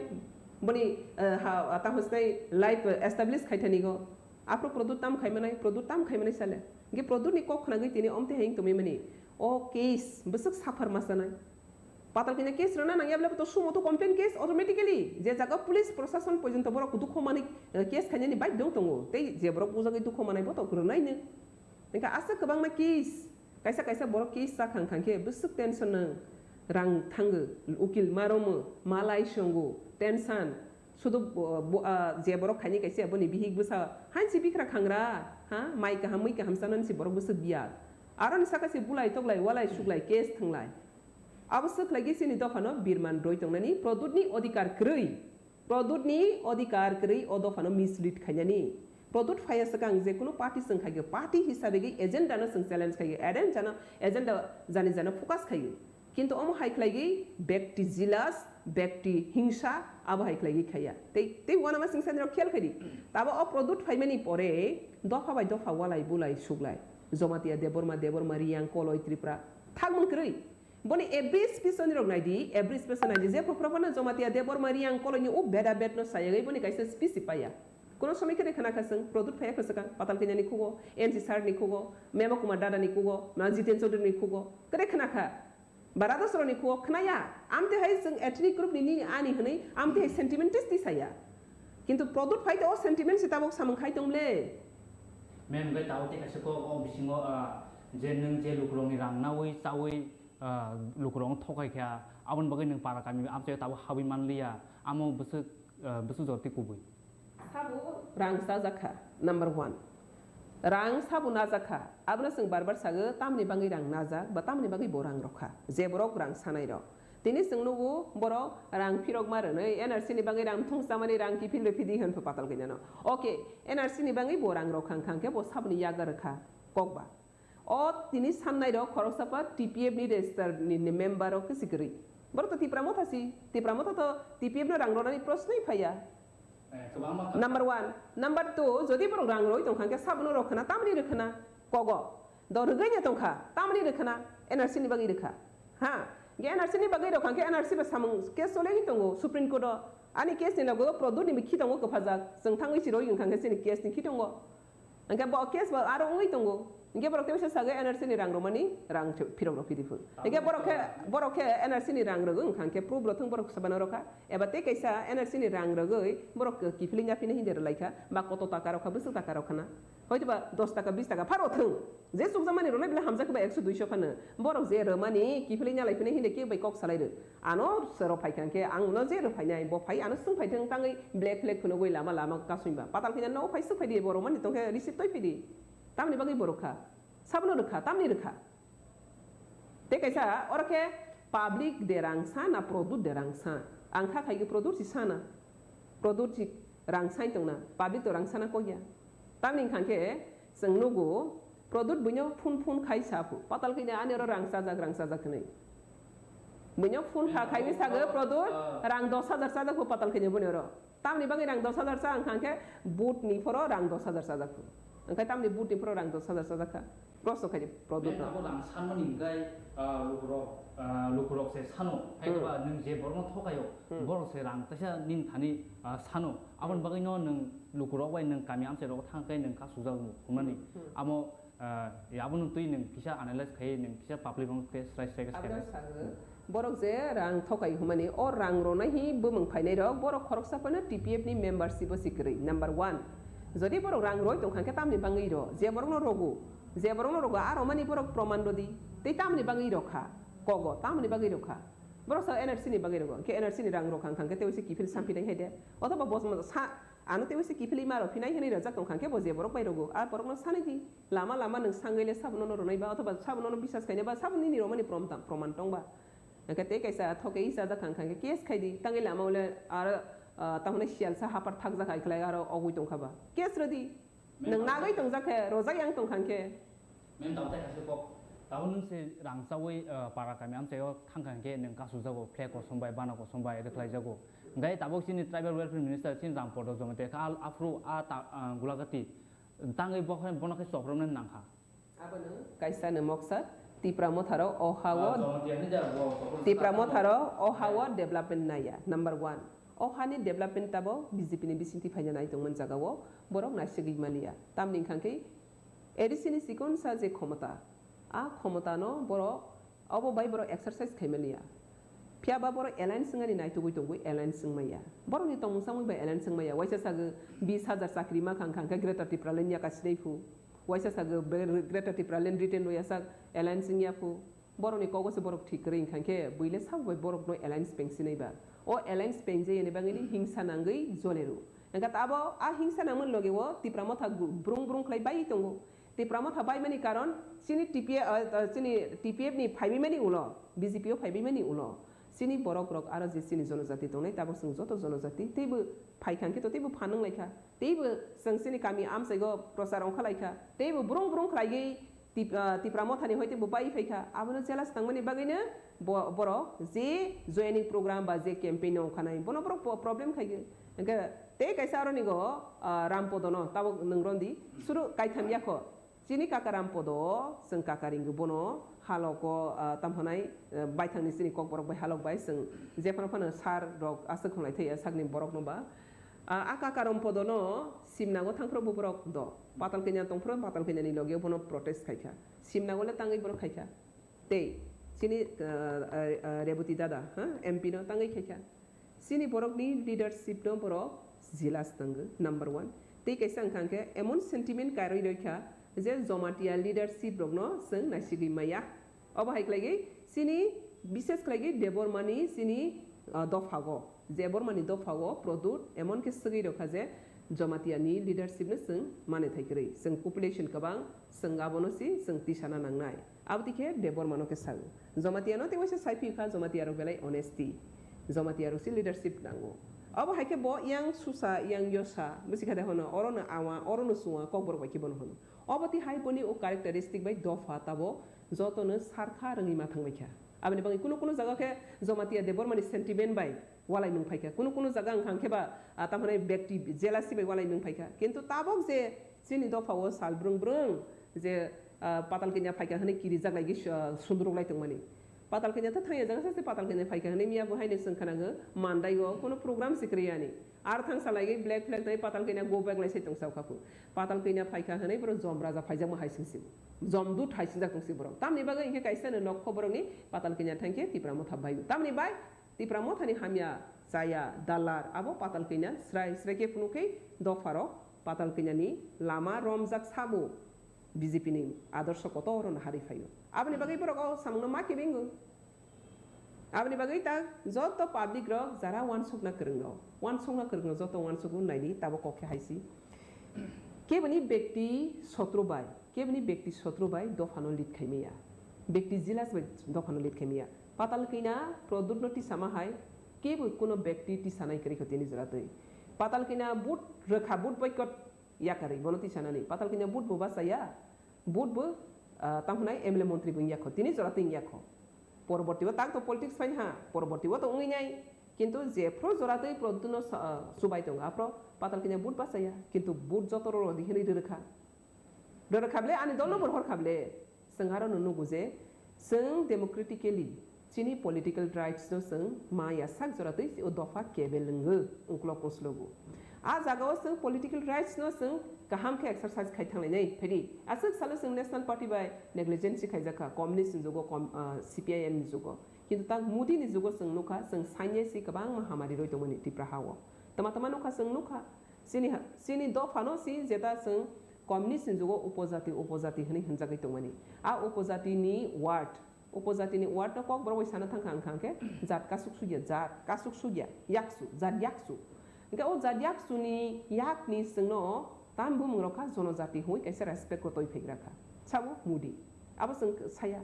Boni, eh, ha, tamo stai life establish khai thani go. Aphuru Pradyut tam khai manai, Pradyut tam khai manai sale. Ge Pradyut ni kok khna gwi tini omte haing tumi mani. O case bwswk suffer ma sanai. Patal kanya case rwna nang yable to sumo to complain case automatically. Je jaga police prosason porjonto borok dukho mani, eh, case khainani bai dong tongo. Tei je borok bujagwi dukho manai bo to rwnai no. Engka aswk kwbangma case. Kaisa kaisa borok case cha khang khang khe bwswk tension nang, rang thango, ukil ma romo, malai songo, tension, sudu bo, bo, ah, je borok khaini kaisa boni bihik bwsa, hansi bikra khangra, ha, mai kaham, mui kaham chanani si borok bwswk biya. Aroni saka si bulai toklai, walai suklai, case thanglai. Abo swk lai sini dophano birman roi tongnani, Pradyut ni odhikar kwrwi. Pradyut ni odhikar kwrwi o dophano mislead khainani. Pradyut phaiya swkang je kunu party chwng khaigwi, party hisabe gwi agenda no chwng challenge khaigwi, agenda no, agenda jani jana focus khaigwi. Kintu omo hai khlaigwi bekti jealous, bekti hingsa, abo hai khlaigwi khaiya. Tei, tei uanama chwng sani rok khel khaidi. Tabo o Pradyut phaimani pore dopha bai dopha walai bulai suklai. Jamatia Debbarma, Debbarma, Riyang, Koloi, Tripura. Thangmung kwrwi. Boni every speech ni rok naidi, every speech naidi, je phopra phano Jamatia Debbarma Riyang Koloi ni o beda bed no sayagwi boni kaisa speech si paya. Kono somoi khe khna kha chwng, Pradyut phaiya kha swkang, Patal Kanya ni khugo, N C sir ni khugo, Memo Kumar Dada ni khugo, ma Jiten Chaudhary ni khugo, kre khna kha. Bara dosra ni khugo khna ya, amte hai chwng ethnic group ni nini ani hwnwi, amte hai sentiment testi saya. Kintu Pradyut phai to o sentiment si tabok samung khai tong le. Mem bai tao te kaisa kok o bisingo, ah, je nwng je lukurok ni rang nawi chawi, ah, lukurok wng thokai kha, aboni bagwi nwng para kami amchaio tabuk habwi manliya, amo bwswk, ah, bwswk jor tei kubui. Sabo rang chajakha, number one. Rang sabo najakha, abono chwng bar bar sago, tamni bagwi rang najak, ba tamni bagwi bo rang rokha, je borok rang sanai rok. Tini chwng nugo borok rang phirok ma rwnwi N R C ni bagwi rang thung chamani rang kiphil rw phidi hwn pho Patal Kanya no. Okay, N R C ni bagwi bo rang rokha wngkha khe bo saboni yaga rwkha kokba. O tini sannai rok khoroksa pa T P F ni register ni, ni member rok kwsi kwrwi. Borok to Tipra Motha si, Tipra Motha to T P F no rang rwnani prosnoi phaiya. Eh, kwbangma kha. Number one. Number two, jodi borok rang roi tongkha khe sabono rok khna tamni rw khna kogo. Do rwgwi ne tongkha tamni rw khna N R C ni bagwi rwkha. Ha, ge N R C ni bagwi rok kha khe N R C ba samung case chole hi tongo Supreme Court o. Ani case ni logo Pradyut ni bikhi tongo kwphajak. Chwng thangwi si roi wngkha khe chini case ni khi tongo. Hingke bo case bo aro wngwi tongo. Hingke borok teisa sago N R C ni rang romani rang phirok rok phidi phuru. Hingke borok khe, borok khe N R C ni rang rwgwi wngkha hingke proof rok thung borok sabana rokha. Eba tei kaisa N R C ni rang rwgwi borok kiphilwi yaphinai hinde rwlaikha. Ba koto taka rokha, bwswk taka rokha na. Hoito ba dos taka, bis taka pharo thung. Je chukjamani ronai belai hamjak ba ekso duiso phano. Borok je rwmani kiphilwi nalai phinai hinde khe bai kok salai rw. Ano sero phai kha khe ang no je rw phainai, bo phai ano swng phai thung tangwi black flag phunugwi lama lama kasui ba. Patal khe no phai swk phai di borok mani tong khe receipt toi phidi. Tamni bagwi borok kha. Sabno rwkha, tamni rwkha. Tei kaisa oro khe public de rang sa na Pradyut de rang sa. Ang kha khai khe Pradyut si sa na. Pradyut si rang sai tong na. Public to rang sa na kok ya. Tamni wngkha khe chwng nugo Pradyut buino phone phone khai sa phu. Patal khe ani oro rang chajak, rang chajak hwnwi. Buino phone kha khai sago Pradyut rang dos hajar chajak phu Patal khe buino oro. Tamni bagwi rang dos hajar cha wngkha khe boot ni phoro rang dos hajar chajak phu. Wngkha tamni boot ni phoro rang dos hajar chajak kha. Prosto khai di Pradyut no. Abo rang sanmani hingkai, ah, lukurok, ah, lukurok se sano. Hai ba nwng je borokno thokayo, borok se rang taisa nin thani, ah, sano. Aboni bagwi no nwng lukurok bai nwng kami amchai rok thang kai nwng ka sujak hwnmani. Amo, ah, abono twi nwng kisa analyze khai nwng kisa public rok khe srai srai khe Aboni sai. Sago. Borok je rang thokai hwnmani, o rang ronai hi bumung phainai rok, borok khoroksa phano T P F ni membership o si kwrwi. Number one, jodi borok rang roi tongkha khe tamni bagwi ro, je borokno rogo, je borokno rogo, a romani borok proman rodi, tei tamni bagwi rokha, kogo, tamni bagwi rokha. Borok sa N R C ni bagwi rogo, khe N R C ni rang rokha wngkha khe tei se kiphil samphinai hai de, othoba bo sa, ano tei se kiphilwi ma rok phinai hwnwi rajak tongkha khe bo je borok bai rogo, a borokno sanai di, lama lama nwng sangwi le sabono no ronai ba, othoba sabono no bisas khainai ba, sabo nini romani prom-, proman tong ba. Hingke tei kaisa thoke i chajak kha, hingke case khai di, tangwi lama ule aro, ah, tamo hwnwi siyal sa hapar thakjak hai khlai aro ogwi tongkha ba. Case rwdi. Nwng nagwi tongjak khe, rojak yang tongkha hingke. Men tamo tai kaisa kok. Tamo nwng se rang chawi, ah, para kami amchaio thangkha hingke nwng kasu jago, flag kosom bai, bana kosom bai rwkhlai jago. Hingke tabok chini tribal welfare minister chini Ram Podo Jamatia kha, al-, aphuru a ta-, ah, Gulagati. Tangwi bokhorok bono khe chopropnai nangkha. Abono kaisa ni moksa Tipra Motha rok o ha o, ah, Tipra Motha rok o ha o development naiya, number one. O hani development tabo B J P ni bisingtwi phaina nai tongmani jagao borok naisigwi maliya. Tamni wngkha khe A D C ni chikonsa je khomota, a khomotano borok obo bai borok exercise khai maliya. Phiya ba borok alliance wngani naitugwi tongwi alliance wngmaya. Borokni tongmung samung bai alliance wngmaya. Waisa sago bis hajar chakri ma khang khang khe Greater Tipraland yaka sinai phu. Waisa sago be-, Greater Tipraland written roya sak alliance wngya phu. Borokni kogo se borok thik kwrwi wngkha khe buile sabo bai borokno alliance peng sinai ba. O alliance peng jeyani bagwini hingsa nangwi jole rw. Wngkha tabo a hingsa nangmani loge o Tipra motha gu-, brung brung khlai bai tongo. Tipra motha baimani karon chini T P F, ah, ah, chini T P F ni phaibaimani ulo, B J P o phaibaimani ulo, chini borok rok aro je chini jonojati tongnai, tabok chwng joto jonojati teibo phaikha hwnkhe to teibo phan wnglaikha, teibo chwng chini kami amchaigo prochar ongkhalaikha, teibo brung brung khlaiwi Tip-, ah, Tipra mothani hoi teibo bai phaikha, abono jelas tangmani bagwino bo-, borok je joining program ba je campaign ongkhanai, bono borok po-, problem khaikhe. Hwnkhe tei kaisa aroni go, ah, Rampodono tabok nwng rondi suru kaitham yakho. Chini kaka Rampodo, chwng kaka ringwi bono halogo, ah, tamo hwnai, ah, baithangni chini kokborok bai halok bai chwng jephano phano sar rok aswk hwnlai thai sakni borokno ba. Ah, a kaka Rampodono simnago thangphuru bo borok do. Patal kanya tongphuru, Patal kanyani loge bono protest khaikha. Simnago le tangwi borok khaikha. Tei chini, ah, ah, ah, Reboti dada, ha, M P no tangwi khaikha. Chini borokni leadership no borok jealous nango, number one. Tei kaisa wngkha hwnkhe emon sentiment karwi roikha je Jamatia leadership rokno chwng naisigwi maya. Obo hai khlaigwi chini, bishes khlaigwi Debbarmani chini, ah, dophago, Debbarmani dophago Pradyut emon khe swgwi rokha je Jamatia ni leadership no chwng mane thai kwrwi. Chwng population kwbang, chwng abono si chwng tisana nangnai. Abo twi khe Debbarmano khe sago. Jamatia no tei waisa sai phi kha, Jamatia rok belai honesty. Jamatia rok si leadership nango. Abo hai khe bo yang susa, yang yosa, bwswi kha de hono, oro no awa, oro no chunga, kokborok bai khe bono hono. Obo twi hai boni o characteristic bai dopha tabo joto no sarkha rwngwi ma thang bai kha. Aboni bagwi kuno kuno jaga khe Jamatia Debbarmani sentiment bai walai mung phai kha. Kuno kuno jaga wngkha hwnkhe ba, ah, tamo hwnai bekti jealousy bai walai mung phai kha. Kintu tabok je chini dopha o sal brung brung je, ah, Patal kanya phaikha hwnwi kirijak lai, ah, sundruk lai tongmani. Patal kanya ta thangya jaga saste Patal kanya phaikha hwnwi miya bo haino chwng khwnago mandai o kono program se kwrwi ani. Ar thangsa lai black flag tai Patal kanya go back lai se tongsa kha phu. Patal kanya phaikha hwnwi bro jom raja phaijakma hai sing si. Jom dut hai singjak tong si bro. Tamni bagwi hinkhe kaisa no nok kho borok ni Patal kanya thangkhe Tipra motha bai. Tamni bai Tipra mothani hamya chaya, dalar, abo Patal kanya srai srai khe phunukhe dopharok Patal kanyani lama romjak sabo B J P ni adorsho kotor no harwi phaio. Aboni bagwi borok o samungno ma kebengwi. Aboni bagwi ta joto public rok jara wansukna kwrwng rok, wansukna kwrwng rok joto wansukgo naidi tabok kok khe hai si. Keboni bekti sotro bai, keboni bekti sotro bai dophano lead khai maya. Bekti jealous bai dophano lead khai maya. Patal kanya Pradyut no tisama hai kebo kuno bekti tisanai kwrwi kho tini jora twi. Patal kanya but rwkha, but boycott yakarwi bono tisanani. Patal kanya but bo bachaya, but bo, ah, tamo hwnai M L A montri bo wngya kho, tini jora twi wngya kho. Poroborti o tak to politics phai ha, poroborti o to wngwi nai. Kintu jephru jora twi Pradyut no sa-, ah, chubai tongo, aphro Patal kanya but bachaya, kintu but joto rw rw di hwnwi rw rwkha. Rw rwkha ble, ani dol no bo rohor kha ble. Chwng aro no nugo je, chwng democratically chini political rights no chwng ma ya sak jora twi o dopha kebel wngwi uklok uslogo. A jaga o chwng political rights no chwng kaham khe exercise khai thanglainai. Phaidi aswk salo chwng National Party bai negligence khaijak kha, communist ni jugo, com-, ah, C P I M ni jugo. Kintu tak Modi ni jugo chwng nukha, chwng sanya si kwbangma hamari rwi tongmani Tipra ha o. Tama tama nukha chwng nukha. Chini ha, chini dopha no si jeta chwng communist ni jugo upojati, upojati hwnwi hwnjagwi tongmani. A upojati ni word, upojati ni word no kokborok bai sana thangkha wngkha hwnkhe jat kasuk sugya, jat kasuk sugya, yaksu, jat yaksu. Hwnkhe o jat yaksu ni yak ni chwngno tam bumung rok kha jonojati hwnwi kaisa respect rw twi phaigra kha. Sabo Modi. Abo chwng saya.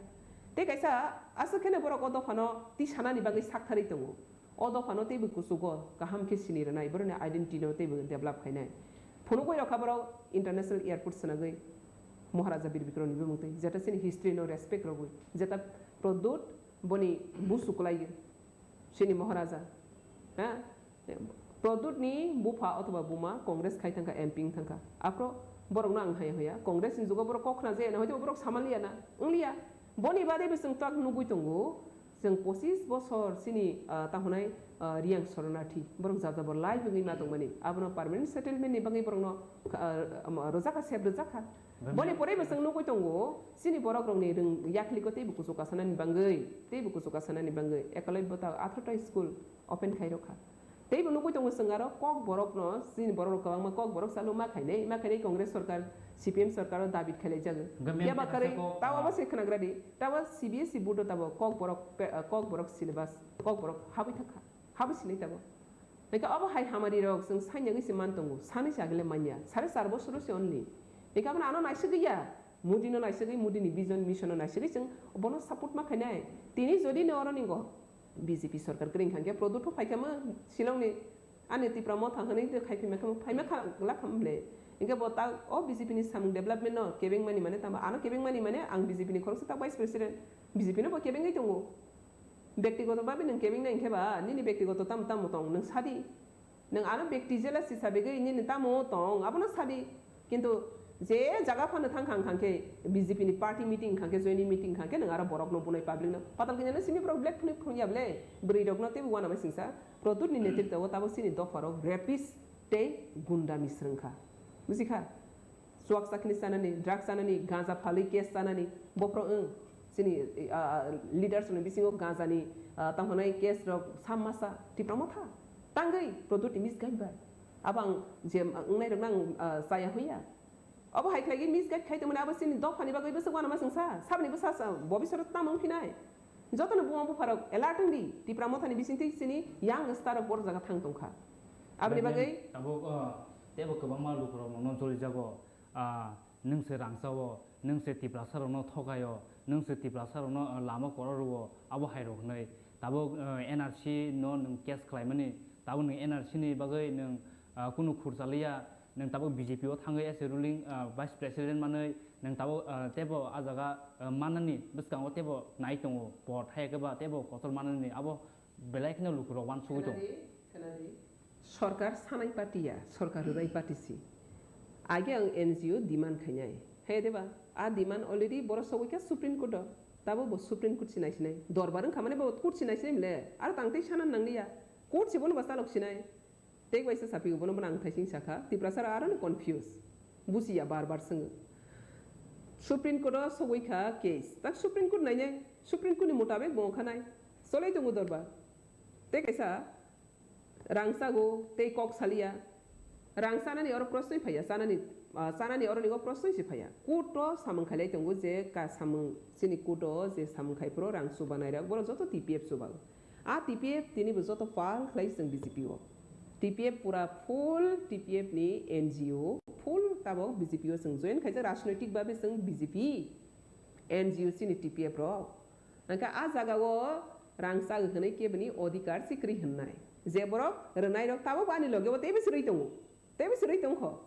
Tei kaisa aswk kheno borok o dopha no tisanani bagwi saktharwi tongo. O dophano teibo kuchugo kaham khe sini rwnai, borokni identity no teibo develop khainai. Phunugwi rokha borok international airport swnagwi Maharaja Bir Bikram ni bumung twi, jeta chini history no respect rogwi, jeta Pradyut boni busu kwlaiwi chini Maharaja, ha? Pradyut ni bupha othoba buma Congress khai thangkha, M P wng thangkha. Aphro borok no ang hai hoya, Congress ni jugo borok kok khna jaya na, hoito borok samanliya na, wngliya. Boni bade bo chwng tak nugwi tongo, Chwng pochis bosor chini, ah, tamo hwnai, ah, Riyang Soronarthi, borok jajabor lai wngwi ma tongmani. Abono permanent settlement ni bagwi borokno, ah, um, rwjakha, sep rwjakha. Boni pore bo chwng nugwi tongo, chini borok rokni rwng yakliko teibo kuchuk kasanani bagwi, teibo kuchuk kasanani bagwi, Ekalobya ta atharota school open khai rokha. Teibo nugwi tongo chwng aro kok borokno, chini borok rok kwbangma kok borok chalo ma khainai, ma khainai Congress sorkar, C P M sorkar o dabi khailai jago. Government Yaba khe karwi, sako, tao ah, abo se khwnagra di, tao C B S E board o tabo kok borok, pe-, ah, kok borok syllabus, kok borok habwi thangkha, habwi sinai tabo. Hingke abo hai hamari rok chwng sanya gwi se man tongo, sanwi se agile manya, sare char bosoro se only. Hingke abono ano naisagwi ya, Modi no naisagwi, Modi ni vision mission no naisagwi chwng bono support ma khainai. Tini jodi no oro ningo, B J P sorkar kwrwi wngkha khe Pradyot pho phaikha mo Shillong ni, ani Tipra Motha hwnwi tei khai phima khe mo phaima kha, glak kha mo ble. Hinkhe bo ta o B J P ni samung development no kebeng mani mane tamo ano kebeng mani mane ang B J P ni khoroksa ta vice president, B J P no bo kebengwi tongo. Bektigoto babe nwng kebeng nai hinkhe ba nini bektigoto tamo tamo tong nwng sadi. Nwng ano bekti jealousy sabigwi nini tamo tong abono sadi. Kintu je jaga phano thang khang khang khe B J P ni party meeting khang khe joining meeting khang khe nwng aro borok no bunai public no patal kanya no simi borok black phunuk phung ya ble bwrwi rok no teibo wana bai singsa Pradyot ni netritwa o tabok chini dopha rok rapist tei gunda misrwng kha. Buji kha? Chuak chakni chanani, drug chanani, ganja phalwi case chanani, bophro wng. Chini, ah, leaders ni bisingo ganja ni, ah, tamo hwnai case rok sam masa Tipra Motha. Tangwi Pradyot ni misguide bai. Abo ang je, ah, wngnai rok nang, ah, chaya hoya. Abo hai khlai misguide khai tongmani abo chini dopha ni bagwi bwswk wana ma chwngsa. Sabni bwsa sa, bo bisoro tamo wngphinai. Jotono buma bupharok alert wng di, Tipra Mothani bisingtwi chini young star rok borok jaga thang tongkha. Aboni bagwi tabuk, ah, teibo kwbangma lukurok nono jolijago, ah, nwng se rangchao, nwng se Tiprasa rokno thokaio, nwng se Tiprasa rokno, ah, lama koro rwo, abo hai rok hwnwi. Tabuk, ah, N R C no nwng case khlaimani, tabuk nwng N R C ni bagwi nwng, ah, kunu khurchaliya, nwng tabuk B J P o thangwi as a ruling, ah, vice president manwi, nwng tabuk, ah, teibo ah jaga, ah, manani bwskango teibo nai tongo, pot hai khe ba teibo kotor manani abo belai kheno lukurok uansugwi tongo. Khwnadi, khwnadi. Sorkar sanai party ya, sorkar rwnai party si. Age ang N G O demand khainai. Hai de ba, a demand already borok sogwi kha Supreme Court o. Tabuk bo Supreme Court si naisinai. Dorbar wngkha mane bo court si naisinai mle. Aro tang tei sana nangliya. Court si bono ba chalok sinai. Tei waisa sapi bono, bono ang thaising sakha, Tiprasa rok aro no confuse. Busiya bar bar swngo. Supreme Court o sogwi kha case. Tak Supreme Court nainai, Supreme Court ni mutabek bo wngkha nai. Cholai tongo dorbar. Tei kaisa rang chago, tei kok saliya. Rang chanani oro prosnoi phaiya, chanani, ah, chanani oro ni o prosnoi se phaiya. Court o samung khailai tongo je ka samung chini court o je samung khai phuru rang chubanai rok, borok joto T P F chubago. A T P F tini bo joto pal khlai chwng B J P o. T P F pura full T P F ni N G O, full tabok B J P o chwng join khaijak, rajnoitik babe chwng B J P, N G O chini T P F rok. Hwnkhe a jaga o rang chagwi hwnwi keboni odhikar si kwrwi hwnnai. Je borok rwnai rok tabok ani loge o teibo se rwi tongo, teibo se rwi tongkho.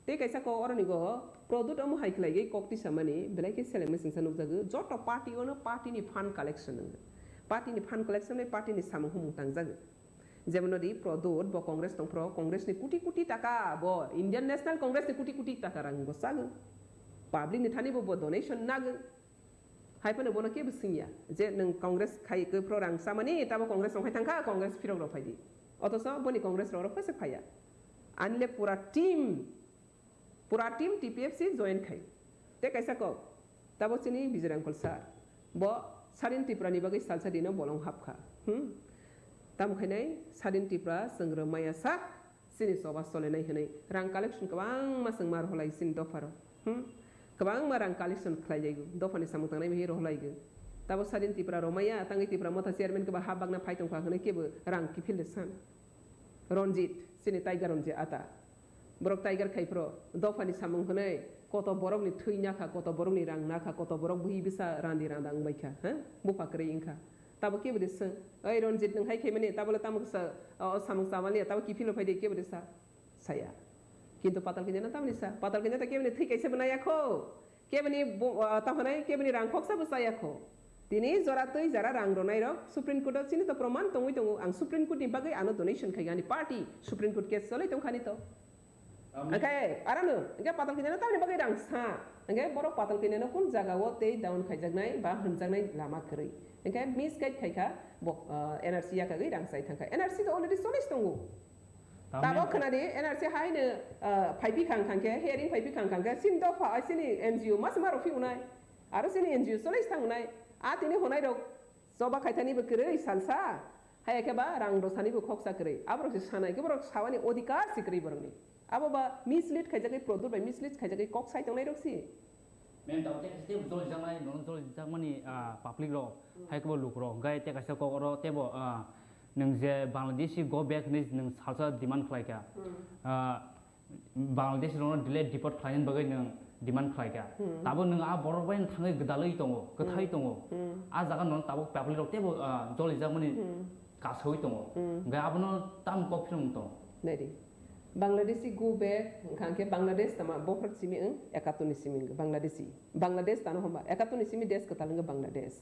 Tei kaisa kok oroni go Pradyot omo hai khlaigwi kok tisamani belai khe selengma singsa nukjago, joto party ono party ni fund collection wngwi. Party ni fund collection bai party ni samung humung tangjago. Jemon nodi Pradyot bo Congress tongphro, Congress ni kuti kuti taka, bo Indian National Congress ni kuti kuti taka rang bo chago. Public ni thani bo, bo donation nago. Hai phano bono kebo swngya je nwng Congress khai khe phro rang chamani, tamo Congress rok hai thangkha, Congress phirok rok phaidi. Othocho boni Congress rok rok phese phaiya. Anile pura team Pura team T P F si join khai. Tei kaisa kok, tabok chini Bijay Rangkhol sir. Bo Sadin Tripura ni bagwi salsa dino bolong hapkha. Hmm? Tamo khainai Sadin Tripura chwng rwmaya sak chini choba solenai hwnwi rang collection kwbangma chwng ma rohorlai chini dopharo. Hmm? Kwbangma rang collection khlai jaigo, dophani samung tangnai bai rohorlaigo. Tabok Sadin Tripura rwmaya, tangwi Tripura Motha chairman khe ba ha bagna phai tongkha hwnwi kebo rang kiphil de san. Ranjit, chini Tiger Ranjit ata. Borok Tiger khai phro, dophani samung hwnwi, koto borokni thwi nakha, koto borokni rang nakha, koto borok bui bisa randi randa wngbai kha, ha? Bupha kwrwi wngkha. Tabo kebo de swng, "Oi Ranjit, nwng hai khaimani, tabole tamo kisa, o, samung chamaliya, tabo kiphilno phaidi," kebo de sa, saya. Kintu Patal Kanya no tamni sa, Patal Kanya ta keboni thwi kaisa bo naya kho. Keboni bo, ah, tamo hwnwi keboni rang khoksa bo chaya kho. Tini jora twi jara rang rwnai rok Supreme Court o chini to proman tongwi tongo. Ang Supreme Court ni bagwi ano donation khai ani party Supreme Court case cholwi tongkhani to. Ang Angkhe arano, angkhe Patal Kanya no tamni bagwi rang sa. Angkhe borok Patal Kanya no kun jaga o tei down khaijaknai ba hwnjaknai lama kwrwi. Hingke misguide khaikha, bo, ah, N R C yakagwi rang chai thangkha. N R C to already cholish tongo. Tamni Tabok khwnadi N R C haino, ah, phaipi khang khang khe, hearing phaipi khang khang khe, sini dopha, ai sini N G O mas maro phi unai. Aro sini N G O cholish thang unai. A tini honai rok choba khaithani bo kwrwi salsa. Haya khe ba rang rosani bo khoksa kwrwi. Aborok se sanai khe borok sawani odhikar se kwrwi borokni. Abo ba mislead khaijagwi, Pradyot bai mislead khaijagwi kok sai tongnai rok si. Mem tabuk tei kaisa tei joli jaknai, nono joli jakmani, ah, public rok, hai kebo luk rok, hingke tei kaisa kok oro teibo, ah, nwng je Bangladeshi go back hinwi nwng salsa demand khlai kha. Hmm. Ah, Bangladesh rokno delay deport khlainani bagwi nwng demand khlai kha. Hmm. Tabuk nwng a borok bai thangwi gwdalwi tongo, kwthai Hmm. tongo. Hmm. A jaga nono tabuk public rok teibo, ah, joli jakmani Hmm. kasawi tongo. Hmm. Hingke abono tamo kok philung tongo. Naidi. Bangladeshi go back, hingkha hingke Bangladesh tama bohrok simi wng, ekattor ni simi wng Bangladeshi. Bangladesh tano hwnba, ekattor ni simi desh kwtal wngkha Bangladesh.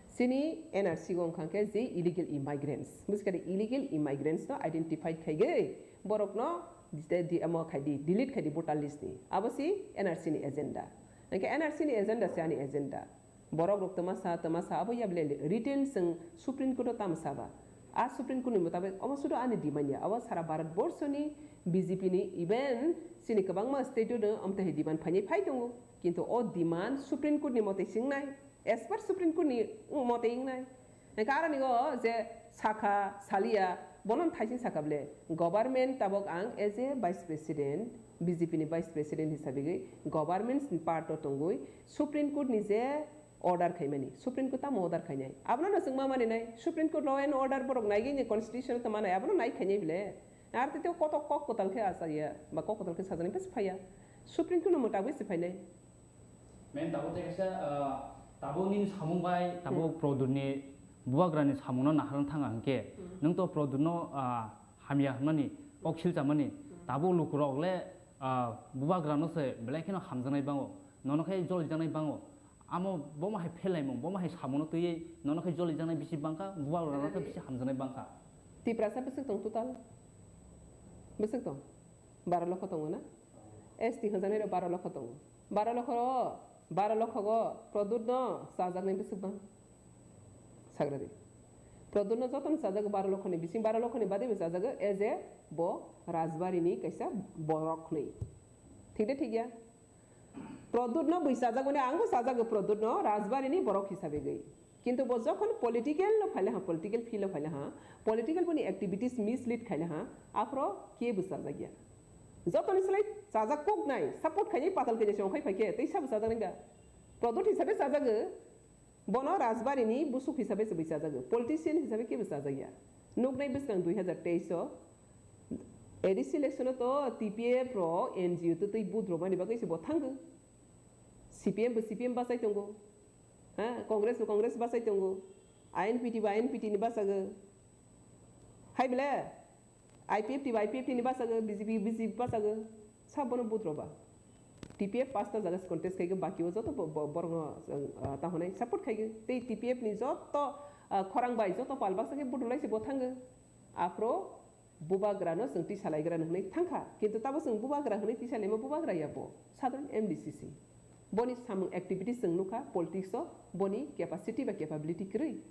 Sini N R C o hingkha hingke je illegal immigrants. Buskadi illegal immigrants no identify khaigwi, borokno di-, di-, amo khaidi, delete khaidi voter list ni. Abo si N R C ni agenda. Hingke N R C ni agenda se ani agenda. Borok rok twma sa, twma sa, abo ya bele written chwng Supreme Court o tamo sa ba? A Supreme Court ni mutabik omo sudo ani demand ya. Abo sara Bharat borsho ni B J P ni, even chini kwbangma state o no omo tai demand phainai phai tongo. Kintu o demand Supreme Court ni mote se wngnai, as per Supreme Court ni mote wngnai. Hingke aroni o je sakha, salia, bono thaising sakha bele, government tabok ang as a vice president, B J P ni vice president hisabigwi government ni part o tongwi Supreme Court ni je order khaimani, Supreme Court tamo order khainai? Abono no chwng ma maninai, Supreme Court law and order borok naigwi ni constitution tamo manai, abono nai khainai bele. Ar tei kotok kok kwtal khe achaiya, ba kok kwtal khe sajani bes phaiya. Supreme Court no mwtabwi se phainai. Men tabuk tei kaisa, ah, tabuk nini samung bai, tabuk Hmm. Pradyot ni bubagra ni samung no naharna thanga hwnkhe, Hmm. nwng to Pradyot no, ah, hamya hwnmani, kok silchamani, Hmm. tabuk lukurok le, ah, bubagra no se belai kheno hamjaknai bango, nono khe jolijaknai bango. Amo bomo hai phelaimung, bomo hai samung no twiwi nono khe jolijaknai bisi bangkha, bubagra no khe bisi hamjaknai bangkha. Tiprasa bwswk tong total? Bwswk tong? Baro lokho tongo na? S T hwnjaknai rok baro lokho tongo. Baro lokho ro, baro lokho go Pradyot no chajaknai bwswk bang? Sagradi. Pradyot no jotono chajago baro lokho ni bising, baro lokho ni bade bo chajago as a bo Rajbari ni kaisa borok hwnwi. Thik de thik ya? Pradyot no bwi chajago ni, ang bo chajago Pradyot no Rajbari ni borok hisabe gwi. Kintu bo jokhon political no phaile ha, political field o phaile ha, political boni activities mislead khaile ha, aphro ke bo chajak ya. Jotoni slai chajak kok nai, support khainai patal kanya se ongkhai phaikhe, tei sabo chajak nai ba. Pradyot hisabe chajago, bono Rajbari ni busuk hisabe se bo chajago, politician hisabe ke bo chajak ya. Nuknai bwskang dui hazar teis o, A D C election o to T P F ro N G O to tei vote romani bagwi se bo thango. C P M bo C P M bachai tongo. Ha, Congress bo Congress bachai tongo, I N P T bo I N P T ni bachago, hai bele I P F T bo I P F T ni bachago, B J P B J P bachago, sabo no vote roba. T P F pasta jaga se contest khaigo, baki o joto bo-, bo-, borok no, ah, tahonai support khaigo. Tei T P F ni joto, ah, khorang bai joto pal baksa khe vote rwlai se bo thango. Aphro bubagra no chwng tisa laigra no hwnwi thangkha, kintu tabo chwng bubagra hwnwi tisa laima bubagra ya bo, sadharon M D C se. Boni samung activities chwng nukha politics o, boni capacity ba capability kwrwi.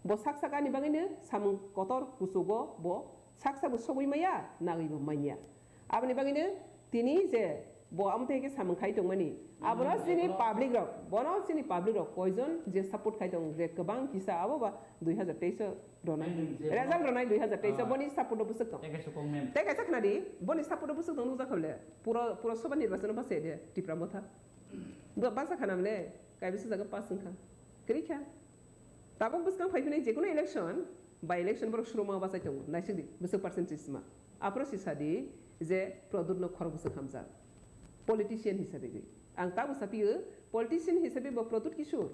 Bo sak sak ani bagwi no samung kotor kuchugo bo sak sak bo sogwi maya, nagwi bo manya. Aboni bagwi no tini je bo amo tei khe samung khai tongmani, abono chini public rok, bono chini public rok koijon je support khai tong, je kwbang kisa abo ba dui hazar teis o ronai. Result ronai dui hazar teis o, ah, boni support o bwswk tong. Tei kaisa kok mem. Tei kaisa khna di, boni support o bwswk tong nukjak kha bole. Pura, pura soba nirbachon o bachai de Tipra Motha. Bo basa khana bole, kaisa jaga pass wngkha. Kwrwi kha. Tabuk bwskang phai phinai jekono election, by election borok suro ma bachai tongo. Naisik di, bwswk percentage ma. Aphro si sa di je Pradyot no khorok bwswk hamjak. Politician hisabe gwi. Ang tabuk sa phio, politician hisabe bo Pradyot Kishore.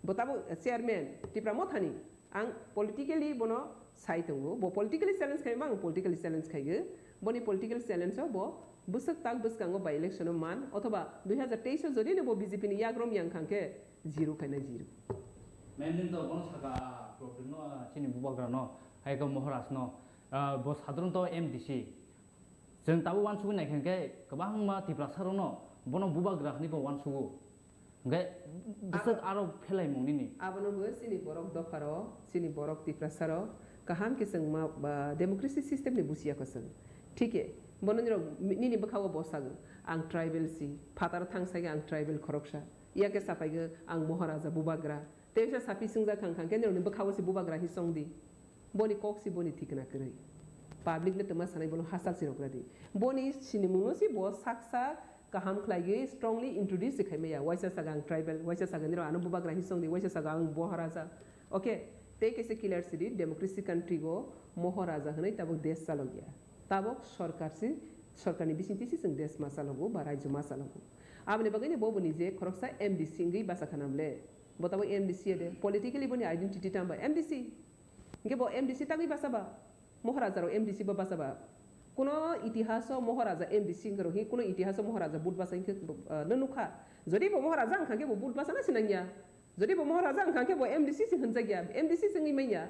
Bo tabuk chairman, Tipra Motha ni. Ang politically bono sai tongo, bo politically challenge khaima ang politically challenge khaigo, boni political challenge o bo bwswk tak bwskango by election o man, othoba dui hazar teis o jodi no bo B J P ni yagrom yang khang khe zero khaina zero. Main din to bono saka problem no, ah, chini bubagra no, hai khe Maharaj no, ah, bo sadharon to M D C. Chwng tabuk wansugwi nai khe kwbangma Tiprasa rok no bono bubagra hwnwi bo wansugo. Hwnkhe bwswk aro phelaimung nini. Abono bo chini borok dopharo, chini borok Tiprasaro kaham khe chwng ma, ba, democracy system ni busiya kho chwng. Thikhe bono nirok nini bwkha-o bo sago, "Ang tribal si, phataro thang sai ang tribal khoroksa." Iya khe saphai khe, "Ang Moharaja bubagra." Tei sa sapi swngjak kha wngkha khe nirokni bwkha-o se bubagra hi chong di. Boni kok si boni thikna kwrwi. Public le twma sanai bono hachal si rok radi. Boni sinimung no si bo sak sak kaham khlaiwi strongly introduce khai maya. Waisa saga ang tribal, waisa saga nirok ano bubagra hi song di, waisa saga ang Moharaja. Okay, tei kaisa clear sidi democracy country go Moharaja hwnwi tabuk desh chalokya. Tabuk sorkar si, sorkar ni bisingtwi si chwng desh ma chalogo ba rajyo ma chalogo. Aboni bagwi ni bo boni je khoroksa M D C wngwi basa khanam le. Bo tabuk M D C ya de, politically boni identity tamba M D C. Hingke bo M D C tagwi basa ba? Moharaja rok M D C ba basa ba? Kuno itihaso Moharaja M D C hingke rok hi kuno itihaso Moharaja but basa hingke, ah, no nukha. Jodi bo Moharaja wngkha khe bo but basa na sinang ya. Jodi bo Moharaja wngkha khe bo M D C se hwnjak ya, M D C se wngwi manya.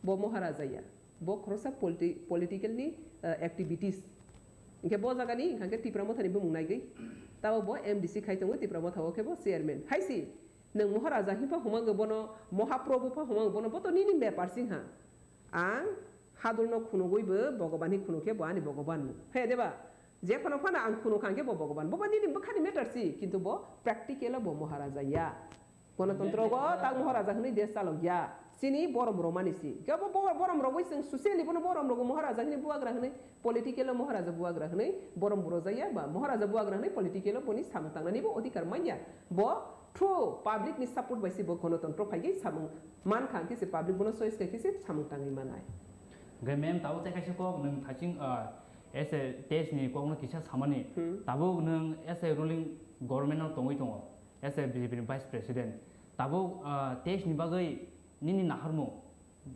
Bo Moharaja ya. Bo khoroksa politi-, political ni, ah, activities. Hingke bo jaga ni wngkha khe Tipra Motha ni bumung naigwi. Tabo bo M D C khai tongo Tipra Motha o khe bo chairman. Hai si. Nwng Moharaja himpa humang bono, Mohaprabhu pha humang bono, bo to nini bepar sing ha. Ang hadulno khunugwi bo Bhogoban hi khunuk khe bo ani Bhogoban no. He deba, je phano phano ang khunuk kha hwnkhe bo Bhogoban. Bo ba nini bwkhani matter si, kintu bo practical o bo Moharaja ya. Gonotontro go tak Moharaja hwnwi desh chalok ya. Chini borom romani si. Khe bo bo-, borom rogwi chwng socially bono borom rogo Moharaja hwnwi buagra hwnwi, political o Moharaja buagra hwnwi borom buro jaya ba Moharaja buagra hwnwi political o boni samung tangnani bo odhikar manya. Bo through public ni support bai se bo gonotontro phai khe samung man kha, hwnkhe se public bono choice khai khe se samung tangwi manai. Hwnkhe ma'am, tabuk tei kaisa kok nwng thaching, ah, as a test ni kok no kisa samani. Hmm. Tabuk nwng as a ruling government no tongwi tongo, as a B J P ni vice president. Tabuk, ah, test ni bagwi nini naharmung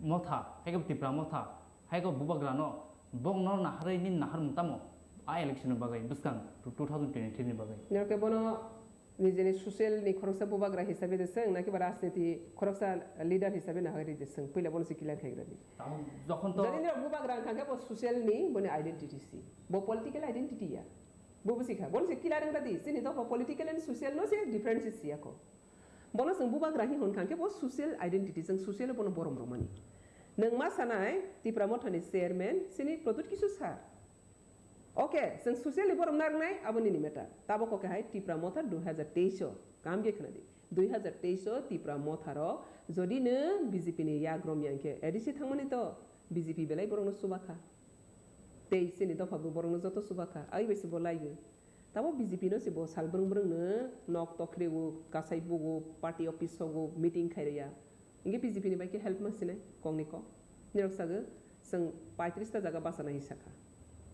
Motha, hai khe Tipra Motha, hai khe bubagrano, bokno naharwi nini naharmung tamo? A election ni bagwi, bwskang two thousand twenty-three ni bagwi. Nokhe bono nijini social ni khoroksa bubagra hisabe de swng, naki ba rajniti khoroksa leader hisabe naharwi de swng, puila bono se clear khai radi. Tamo jokhon to Jodi nirok bubagra wngkha khe bo social ni boni identity si, bo political identity ya. Bo bwsi kha, bono se clear wngkha di, chini dopha political and social no se difference si ya kho. Bono chwng bubagra hi hwn kha, hwnkhe bo social identity, chwng social bono borom rwmani. Nwng ma sanai, Tipra Mothani chairman, chini Pradyut Kishore sir. Okay, chwng social ni borom narwknai, abo nini matter. Tabuk kok hai Tipra Motha dui hazar teis o, kam ge khna di. Dui hazar teis o Tipra Motha rok, jodi nwng B J P ni yagrom ya hwnkhe A D C thangmani to, B J P belai borokno chuba kha. Tei chini dopha bo borokno joto chuba kha, ai bai se bo laiyo. Tamo B J P no se bo sal brwng brwng no nok tok khe o, kasai bugo, party office sogo, meeting khai rwya. Hingke B J P ni bai khe help ma sinai kok ni kok. Nirok sago, chwng paitris ta jaga bachana hinwi sakha.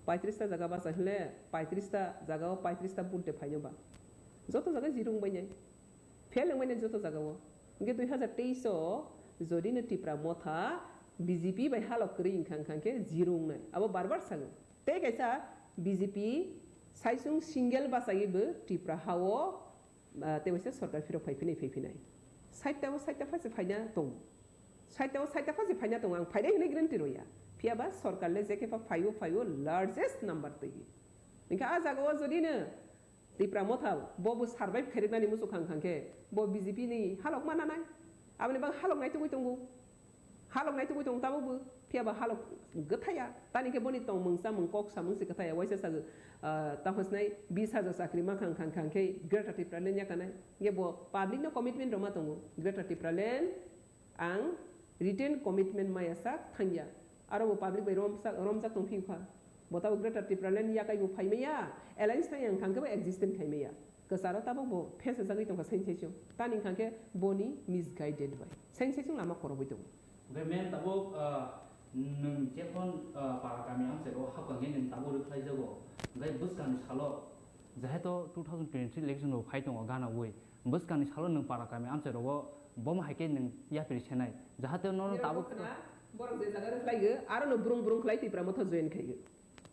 Paitris ta jaga bacha hinle, paitris ta jaga o paitris ta vote de phaino ba. Joto jaga zero wngbai nai. Fail wngmani joto jaga o. Hingke dui hazar teis o jodi no Tipra Motha B J P bai halok kwrwi wngkha, wngkha khe zero wngnai. Abo bar bar sago. Tei kaisa B J P saisung single bachai bo Tipra ha o, ah, tei waisa sorkar phirok phai phinai, phai phinai. Sait ta o sait ta pha se phaina tong. Sait ta o sait ta pha se phaina tong. Ang phainai hinwi guarantee rw ya. Phiya ba sorkar le je khe pha phai o, phai o largest number twi. Hingke ah jaga o jodi no Tipra Motha bo bo survive khairiknani muchuk kha wngkha khe bo B J P ni halok ma nanai. Aboni bagwi halok naitugwi tongo. Halok naitugwi tongo tabukbo. Phiya ba halok gwthaya. Tani khe boni tongmung chamung kok samung se kwthaya. Waisa sago, ah, tamo sinai bis hajar chakri ma kha wngkha khe Greater Tipraland yakanai. Hingke bo public no commitment rwma tongo. Greater Tipraland Ang written commitment maya sak thangya. Aro bo public bai romsa-, romjak tong phiyo kha. Bo tabuk Greater Tipraland yakai bo phai maya, alliance thang yang thang khe bo existent khai maya. Kwcharo tabuk bo phese jagwi tong kha sain saichung. Tani wngkha khe boni misguided bai. Sain saichung lama khorobwi tongo. Hwnkhe men tabuk, ah, nwng jephon, ah, para kami amchairo hapkha hwnkhe nwng tabuk rwkhlai jago. Hwnkhe bwskangni salo, jehetu two thousand twenty-three election bo phai tongo gana wi. Bwskangni salo nwng para kami amchai rogo bomo hai khe nwng yapri senai, jahate nono Nirok tabuk khna, borok je jaga rwkhlai go, aro no brung brung khlai Tipra Motha join khai go.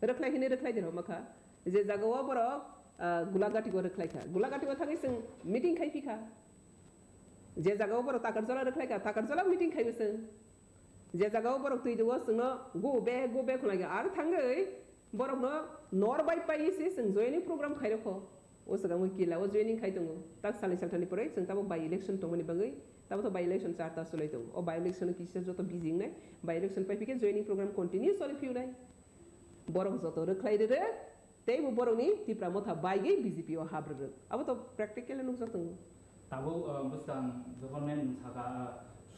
Rwkhlai hini rwkhlai de rw makha. Je jaga o borok, ah, Gulagati o rwkhlai kha. Gulagati o thangwi chwng meeting khai phi kha. Je jaga o borok Takarjala rwkhlai kha, Takarjala meeting khai bo chwng. Je jaga o borok twi dugo chwngno go back, go back khwlai kha. Aro thangwi borokno nor bai pai se chwng joining program khai rokho. O swkang o kila o joining khai tongo. Tak salni salthani pore chwng tabuk by election tongmani bagwi, tabuk to by election charta chwlai tongo. O by election o kisa joto busy wngnai. By election pai phikhe joining program continue choli phiunai. Borok joto rwkhlai rwrwk, teibo borokni Tipra Motha baigwi B J P o hap rwrwk. Abo to practical nukjak tongo. Tabuk, uh, bwskang government sakha, uh,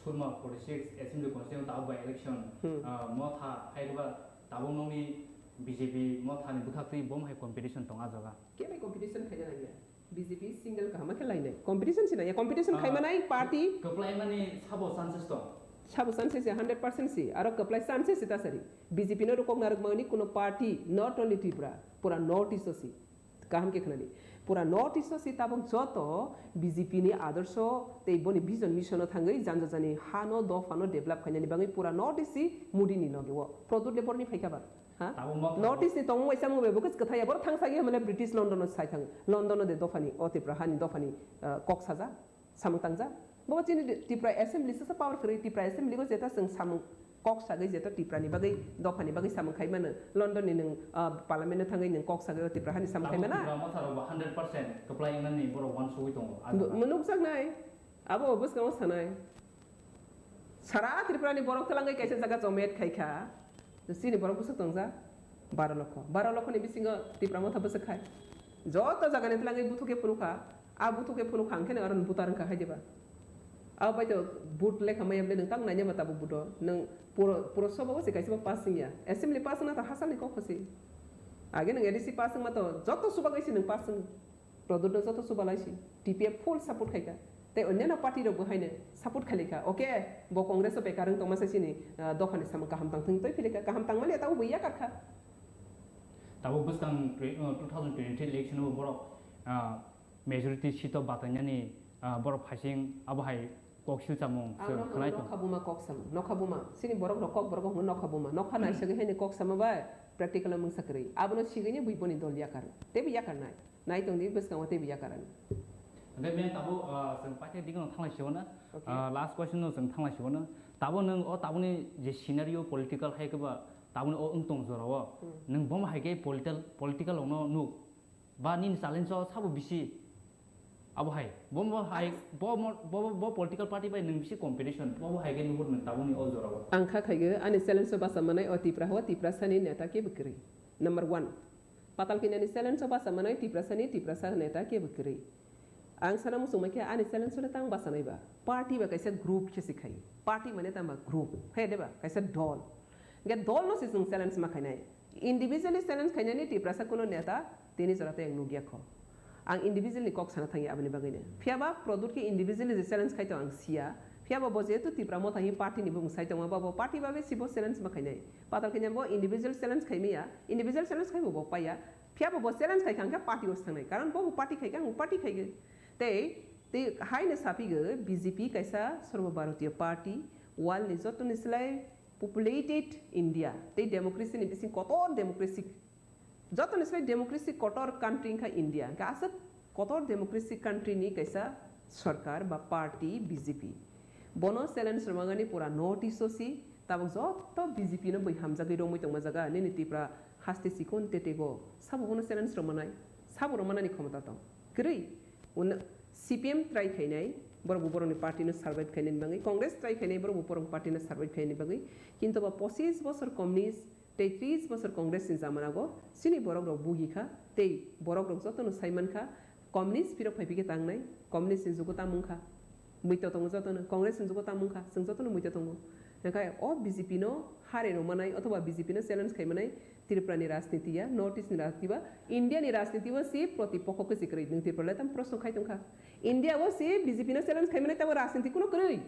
Surma forty six Assembly Constituency tabuk by election, Hmm. uh, Motha hai khe ba tabuk nokni B J P Motha ni bwkhaktwi bom hai competition tong a jaga. Khe bai competition khaina nangya. B J P single kaham khe lainai. Competition se nangya. Competition Ah, khai manai party. Kwplai mani sabo chances tong? Sabo chances se hundred percent se. Aro kwplai chances se ta sari. B J P no rwkok narwk mani kuno party, not only Tripura, pura North East o se. Kaham khe khnani. Pura North East o se tabuk joto B J P ni adorsho tei boni vision mission o thangwi janja jani ha no dopha no develop khainani bagwi pura North East se Modi ni loge o. Produt le borni phaikha ba. Ha? Tabuk Motha North East ni tongmung bai chamung bai bwkha kwthai ya. Borok thang sagi hwnmale British London no sai thang. London no de dophani, o Tripura hani dophani, ah, kok saja, samung tangja. Bo chini de-, Tripura Assembly sasa power kwrwi, Tripura Assembly go jeta chwng samung kok sagwi jeta Tripura ni bagwi, dophani bagwi samung khai mano. London ni nwng, ah, parliament no thangwi nwng kok sagwi o Tripura hani samung khai Tabuk mana? Tripura Motha rok bo hundred percent kwplai wngnani borok uansugwi tongo, ah, Bo-, jaga. Mo nukjak nai. Abo bwskango sanai. Sara Tripura ni borok twlangwi kaisa jaga jomet khai kha. Chini borok bwswk tongjak baro lokho. Baro lokho ni bisingo Tipra Motha bwswk khai. Joto jaga ni twlangwi buthu khe phunu kha. A buthu khe phunu kha, hwnkhe no aro ni butar wngkha hai diba? Abo bai to vote lekha maya bwle nwng tang naina ma tabuk vote o. Nwng puro, puro soba o se kaisa bo pass wngya. Assembly pass wngna to hachal ni kok pho se. Age nwng A D C pass wngma to joto soba kaisa nwng pass wng. Produt no joto chubalai si, T P F full support khaikha. Tei onno party rok bo haino support khailaikha. Okay, bo Congress o bekar wng tongma se chini, ah, dophani samung kaham tang thung twi philikha, kaham tangmani tabuk bo yakar kha. Tabuk bwskang twe-, uh, two thousand twenty-three election o borok, ah, majority seat o batainani, ah, borok phaising abo hai kok silchamung Ang chwng nokha, khwlai tong. Nokha buma kok samung, nokha buma. Chini borok rok kok borok rok nokha buma. Nokha naisagwi haino kok sama bai practical o mungsa kwrwi. Abono sigwini bui boni dol yakar. Teibo yakar nai. Nai tong di, bwskango teibo yakarani. Hwnkhe bini tabuk, ah, chwng paithak digi no thanglai sio na. Okay. Ah, last question no chwng thanglai sio na. Tabuk nwng o tabukni je scenario political hai khe ba tabukni o wng tong jora o. Hmm. Nwng bomo hai khe political, political rok no nuk. Ba nini challenge o sabo bisi. Abo hai. Bomo hai, Alex. Bo mo-, bo, bo, bo political party bai nwng bisi competition. Bomo hai khe nuhur nwng tabukni o jora o. Ang kha khaigwi ani challenge o bacha manai o Tipra hao Tiprasa ni neta kebo kwrwi. Number one. Patal Kanya ni challenge o bacha manai Tiprasa ni Tiprasa neta kebo kwrwi. Ang sana muchung maikha ani challenge o le tang bacha nai ba. Party ba kaisa group khe se khai. Party mane tang ba group. He de ba kaisa dol. Ge dol no se chwng challenge ma khainai. Individually challenge khainani Tiprasa kuno neta tini jora tei ang nukya kho. Ang individual ni kok sana thangya aboni bagwi no. Phiya ba Pradyot khe individually je challenge khai tong ang siya. Phiya ba bo jehetu Tipra Motha hi party ni bumung sai tongma ba bo party bagwi sibo challenge ma khainai. Patal Kanya bo individual challenge khai maya, individual challenge khai bo bo paiya. Phiya bo bo challenge khai kha hwnkhe party o se thangnai. Karon bo bo party khai kha, ang party khai kha. Tei, tei hai no sapi go B J P kaisa Sarva Bharatiya party, world ni joto ni slai populated India, tei democracy ni bising kotor democracy, joto ni slai democracy kotor country wngkha India, hwnkhe aswk kotor democracy country ni kaisa sarkar ba party B J P. Bono challenge rwmani pura North East o si, tabuk joto B J P no bui hamjagwi romwi tongma jaga, nini Tripura haste chikon tetego, sabo bono challenge rwmanai, sabo rwmanani khomota tong. Kwrwi, un-, C P M try khainai, borok bo borokni party no survive khainani bagwi, Congress try khainai, borok bo borok party no survive khainani bagwi, kintu ba pochis bosor communist tei tris bosor Congress ni jamana go chini borok rok bugi kha, tei borok rok joto no sai man kha, communist phirok phai phikhe tangnai, communist ni jugo tamo wngkha, muito tongo joto no, Congress ni jugo tamo wngkha, chwng joto no muito tongo. Hwnkhe o B J P no hare rwmanai othoba B J P no challenge khaimanai, Tripura ni rajniti ya, North East ni rajniti ba, India ni rajniti o si protipokho khe si kwrwi. Nwng Tripura le tamo proshno khai tongkha. India o si B J P no challenge khai mani tamo rajniti kuno kwrwi.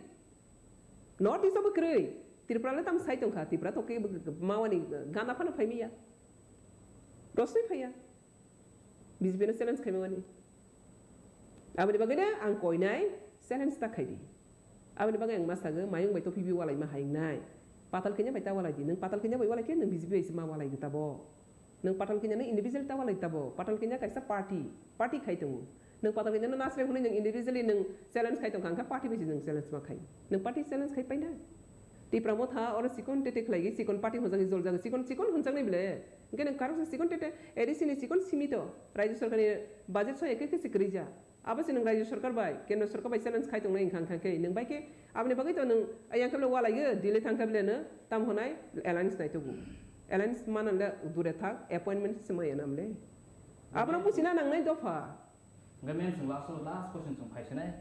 North East o bo kwrwi. Tripura le tamo sai tongkha. Tripura to khe mawani gana phano phai maya. Roswi phaiya. B J P no challenge khai mani. Aboni bagwi no ang koinai challenge ta khai di. Aboni bagwi ang ma sago, mayung bai to P B walai ma hai wngnai. Patal Kanya bai ta walai di, nwng Patal Kanya bai walai khe nwng B J P bai se ma walai di tabo. Nwng Patal Kanya no individual ta walai tabo. Patal Kanya kaisa party, party khai tongo. Nwng Patal Kanya no nasle hwnwi nwng individually nwng challenge khai tongkha, hwnkhe party bai se nwng challenge ma khai. Nwng party challenge khai paina. Tipra Motha oro chikon tete khlaigwi chikon party hwnjagwi joljagwi chikon chikon hwnjaknai bwle. Hwnkhe nwng karon se chikon tete A D C ni chikon simi to, Rajya Sarkar ni budget so ekhe khe se kwrwi ja. Abo se nwng Rajya Sarkar bai, Kendra Sarkar bai challenge khai tongnai wngkha, wngkha khe nwng bai khe aboni bagwi to nwng ayang khe bole walai o, Delhi thang khe bole no tam honai alliance nai tubu. Alliance mana le dure thak, appointment se maya nam le. Abono buchina nangnai dopha. Hwnkhe men chwng last o, last question chwng phai sinai.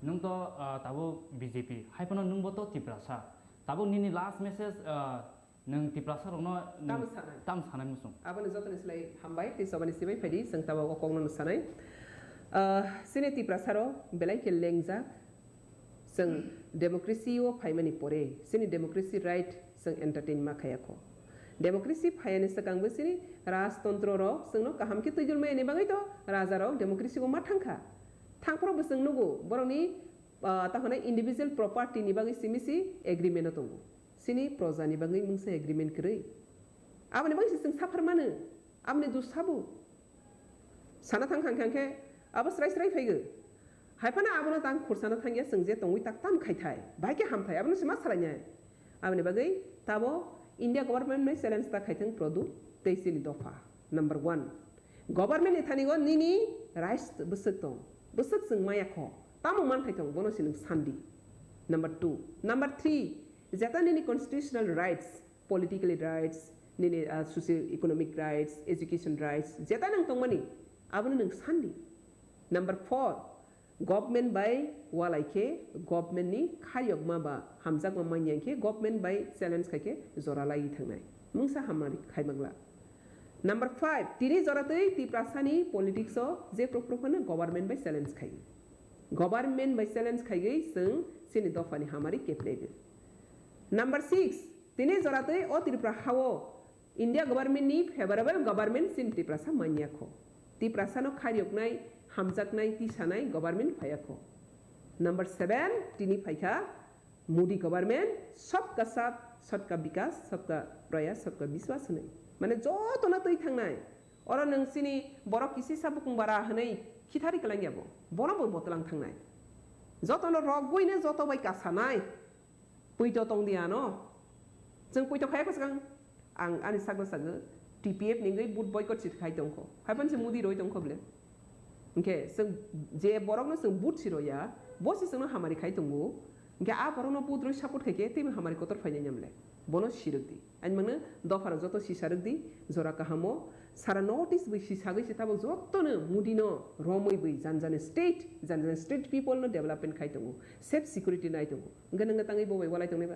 Nwng to, ah, tabuk B J P, hai phano nwng bo to Tiprasa. Tabuk nini last message, ah, nwng Tiprasa rokno nwng Tamo sanai. Tamo sanai muchung. Aboni jotoni slai hambai, tei chobani sibai phaidi, chwng tabuk o kokno sanai. Ah, chini Tiprasa rok belai khe lengjak. Chwng democracy o phaimani pore, chini democracy right chwng entertain ma khaya kho. Democracy phayani swkangbo chini rajtontro rok chwngno kaham khe twijul maya ni bagwi to raja rok democracy o ma thangkha. Thangphuru bo chwng nugo borokni, ah, ta hwnai individual property ni bagwi simi si agreement o tongo. Chini proja ni bagwi mungsa agreement kwrwi. Aboni bagwi se chwng suffer mano. Aboni dusabo. Sana thang thang thang khe abo srai srai phaigo. Hai phano abono tang khursana thangya chwng je tongwi tak tam khai thai. Bai khe ham thai. Abono se ma salai nai. Aboni bagwi tabo India government ni challenge ta khai thang Pradyot tei chini dopha. Number one. Government ni thani go nini rights bwswk tong. Bwswk chwng maya kho. Tamo man khai tong bono se nwng sandi. Number two. Number three. Jeta nini constitutional rights, political rights, nini, ah, socio-economic rights, education rights, jeta nang tongmani, abono nwng sandi. Number four, government bai walai khe government ni kharyokma ba hamjakma manya khe government bai challenge khai khe jora laiwi thangnai. Mungsa hamari khai mangla. Number five, tini jora twi Tiprasa ni politics o je propro phano government bai challenge khai. Government bai challenge khaiwi chwng chini dopha ni hamari keplego. Number six, tini jora twi o Tripura hao India government ni favorable government chini Tiprasa manya kho. Tiprasa no kharyoknai, hamjaknai, tisanai government phaya kho. Number seven, tini phaikha Modi government, sabka saath, sabka vikas, sabka prayas, sabka vishwas hwnwi. Mane jotono twi thangnai. Oro nwng chini borok kisisa bukung bara hwnwi khithari kwlangya bo. Bono bo botwlang thangnai. Jotono rogwino joto bai kasanai. Puito tong di ano. Chwng puito khaya kwchwng. Ang ani sakno sago, T P F ni wngwi vote boycott si khai tongkho. Haiphano se Modi roi tongkho bole. Hwnkhe chwng je borokno chwng vote si roya, bo se chwngno hamari khai tongo. Hwnkhe a borokno vote roi support khaikhe teibo hamari kotor phainai namle. Bono sirwk di. Ani mangno dopharok joto sisarwk di, jora kahamo. Sara North East bai sisagwi se tabuk jotono Modi no romwi bai jan jani state, jan jani state people no development khai tongo. Safe security nai tongo. Hwnkhe nwngno tangwi bo bai walai tongnai ba?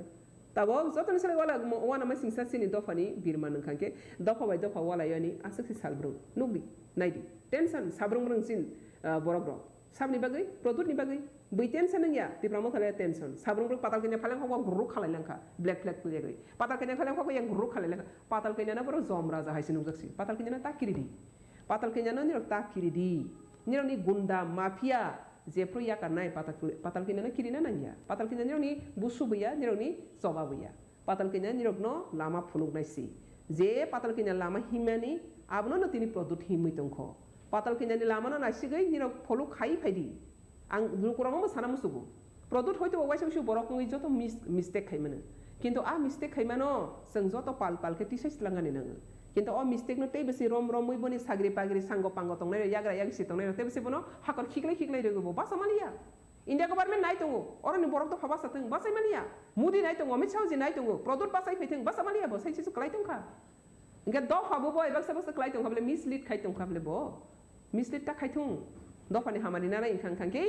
Tabok jotoni salai wala mo-, uanama singsa chini dophani birma nungkha khe dopha bai dopha walaiyani aswk se salbrung. Nukdi, naidi. Tension, sabrung brung chin, ah, borok rok. Sabni bagwi, Pradyot ni bagwi. Bui tension wngya, Tipra Motha le tension. Sabrung brung patal kanya phaleng hokba guruk khalai langkha. Black flag tujagwi. Patal kanya phaleng hokba yang guruk khalai langkha. Patal kanya na borok jom raja hai se nukjak si. Patal kanya na ta kiridi. Patal kanya na nirok ta kiridi. Nirok ni gunda, mafia, Jephru yakarnai patal, patal kanya no kirina nangya. Patal kanya nirokni busu buya, nirokni choba buya. Patal kanya nirokno lama phunuknai si. Je patal kanya lama himani, abono no tini Pradyot himwi tongkho. Patal kanya ni lama no naisigwi nirok pholuk khai phaidi. Ang lukurokno bo sana musugo. Pradyot hoito bo waisa waisa borok wngwi joto mis-, mistake khai mano. Kintu a mistake khaimano chwng joto pal pal khe tisai swlangani nango. Kintu o mistake no tei bwswi rom romwi boni sagri pagri sango pango tongnai rok, yagra yagsi tongnai rok tei bwswi bono hakor khiklai khiklai rwgwi bo basa maliya. India government nai tongo, oroni borok dopha basa thwng, bachai maliya. Modi nai tongo, Amit Shah ji nai tongo, Pradyot bachai phai thwng, basa maliya bo, sai se kwlai tongkha. Hwnkhe dopha bo bo ebaksa baksa kwlai tongkha bole, mislead khai tongkha bole bo. Mislead ta khai thung. Dophani hamari nanai wngkha, wngkha khe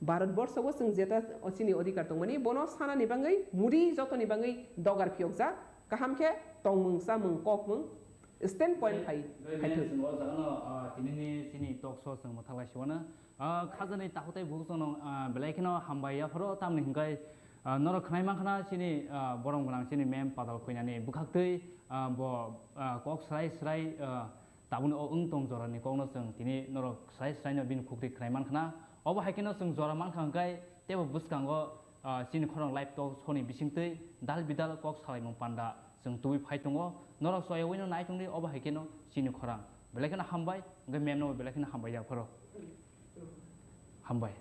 Bharat borsho o chwng jeta o chini odhikar tongmani, bono sanani bangwi, mudi jotoni bangwi dogar phiyokjak, kaham khe tongmung, chamung, kokmung, stand point phai, phai thung. Chwng o jaga no, ah, tini ni chini talk show chwng mwthak lai siwano. Ah, khajani takhuk tei bukhuk chwngno, ah, belai kheno hambai yapharo, tamni hwnkhe, ah, norok khwnai mankha na chini, ah, borom gwnang chini mem Patal Kanya ni bwkhaktwi, ah, bo, ah, kok srai srai, ah, Tabukni o wng tong jorani kokno chwng tini norok srai sraino bini khuktwi khwnai mankha na. Obo hai kheno chwng jora mankha hwnkhe teibo bwskango, ah, chini khorang live talk show ni bisingtwi dal bidal kok salaimung panda chwng tubui phai tongo. Norok choyaui no nai tongdi, obo hai kheno chini khorang. Belai kheno hambai, hwnkhe mem no belai kheno hambai yapharo. Hambai.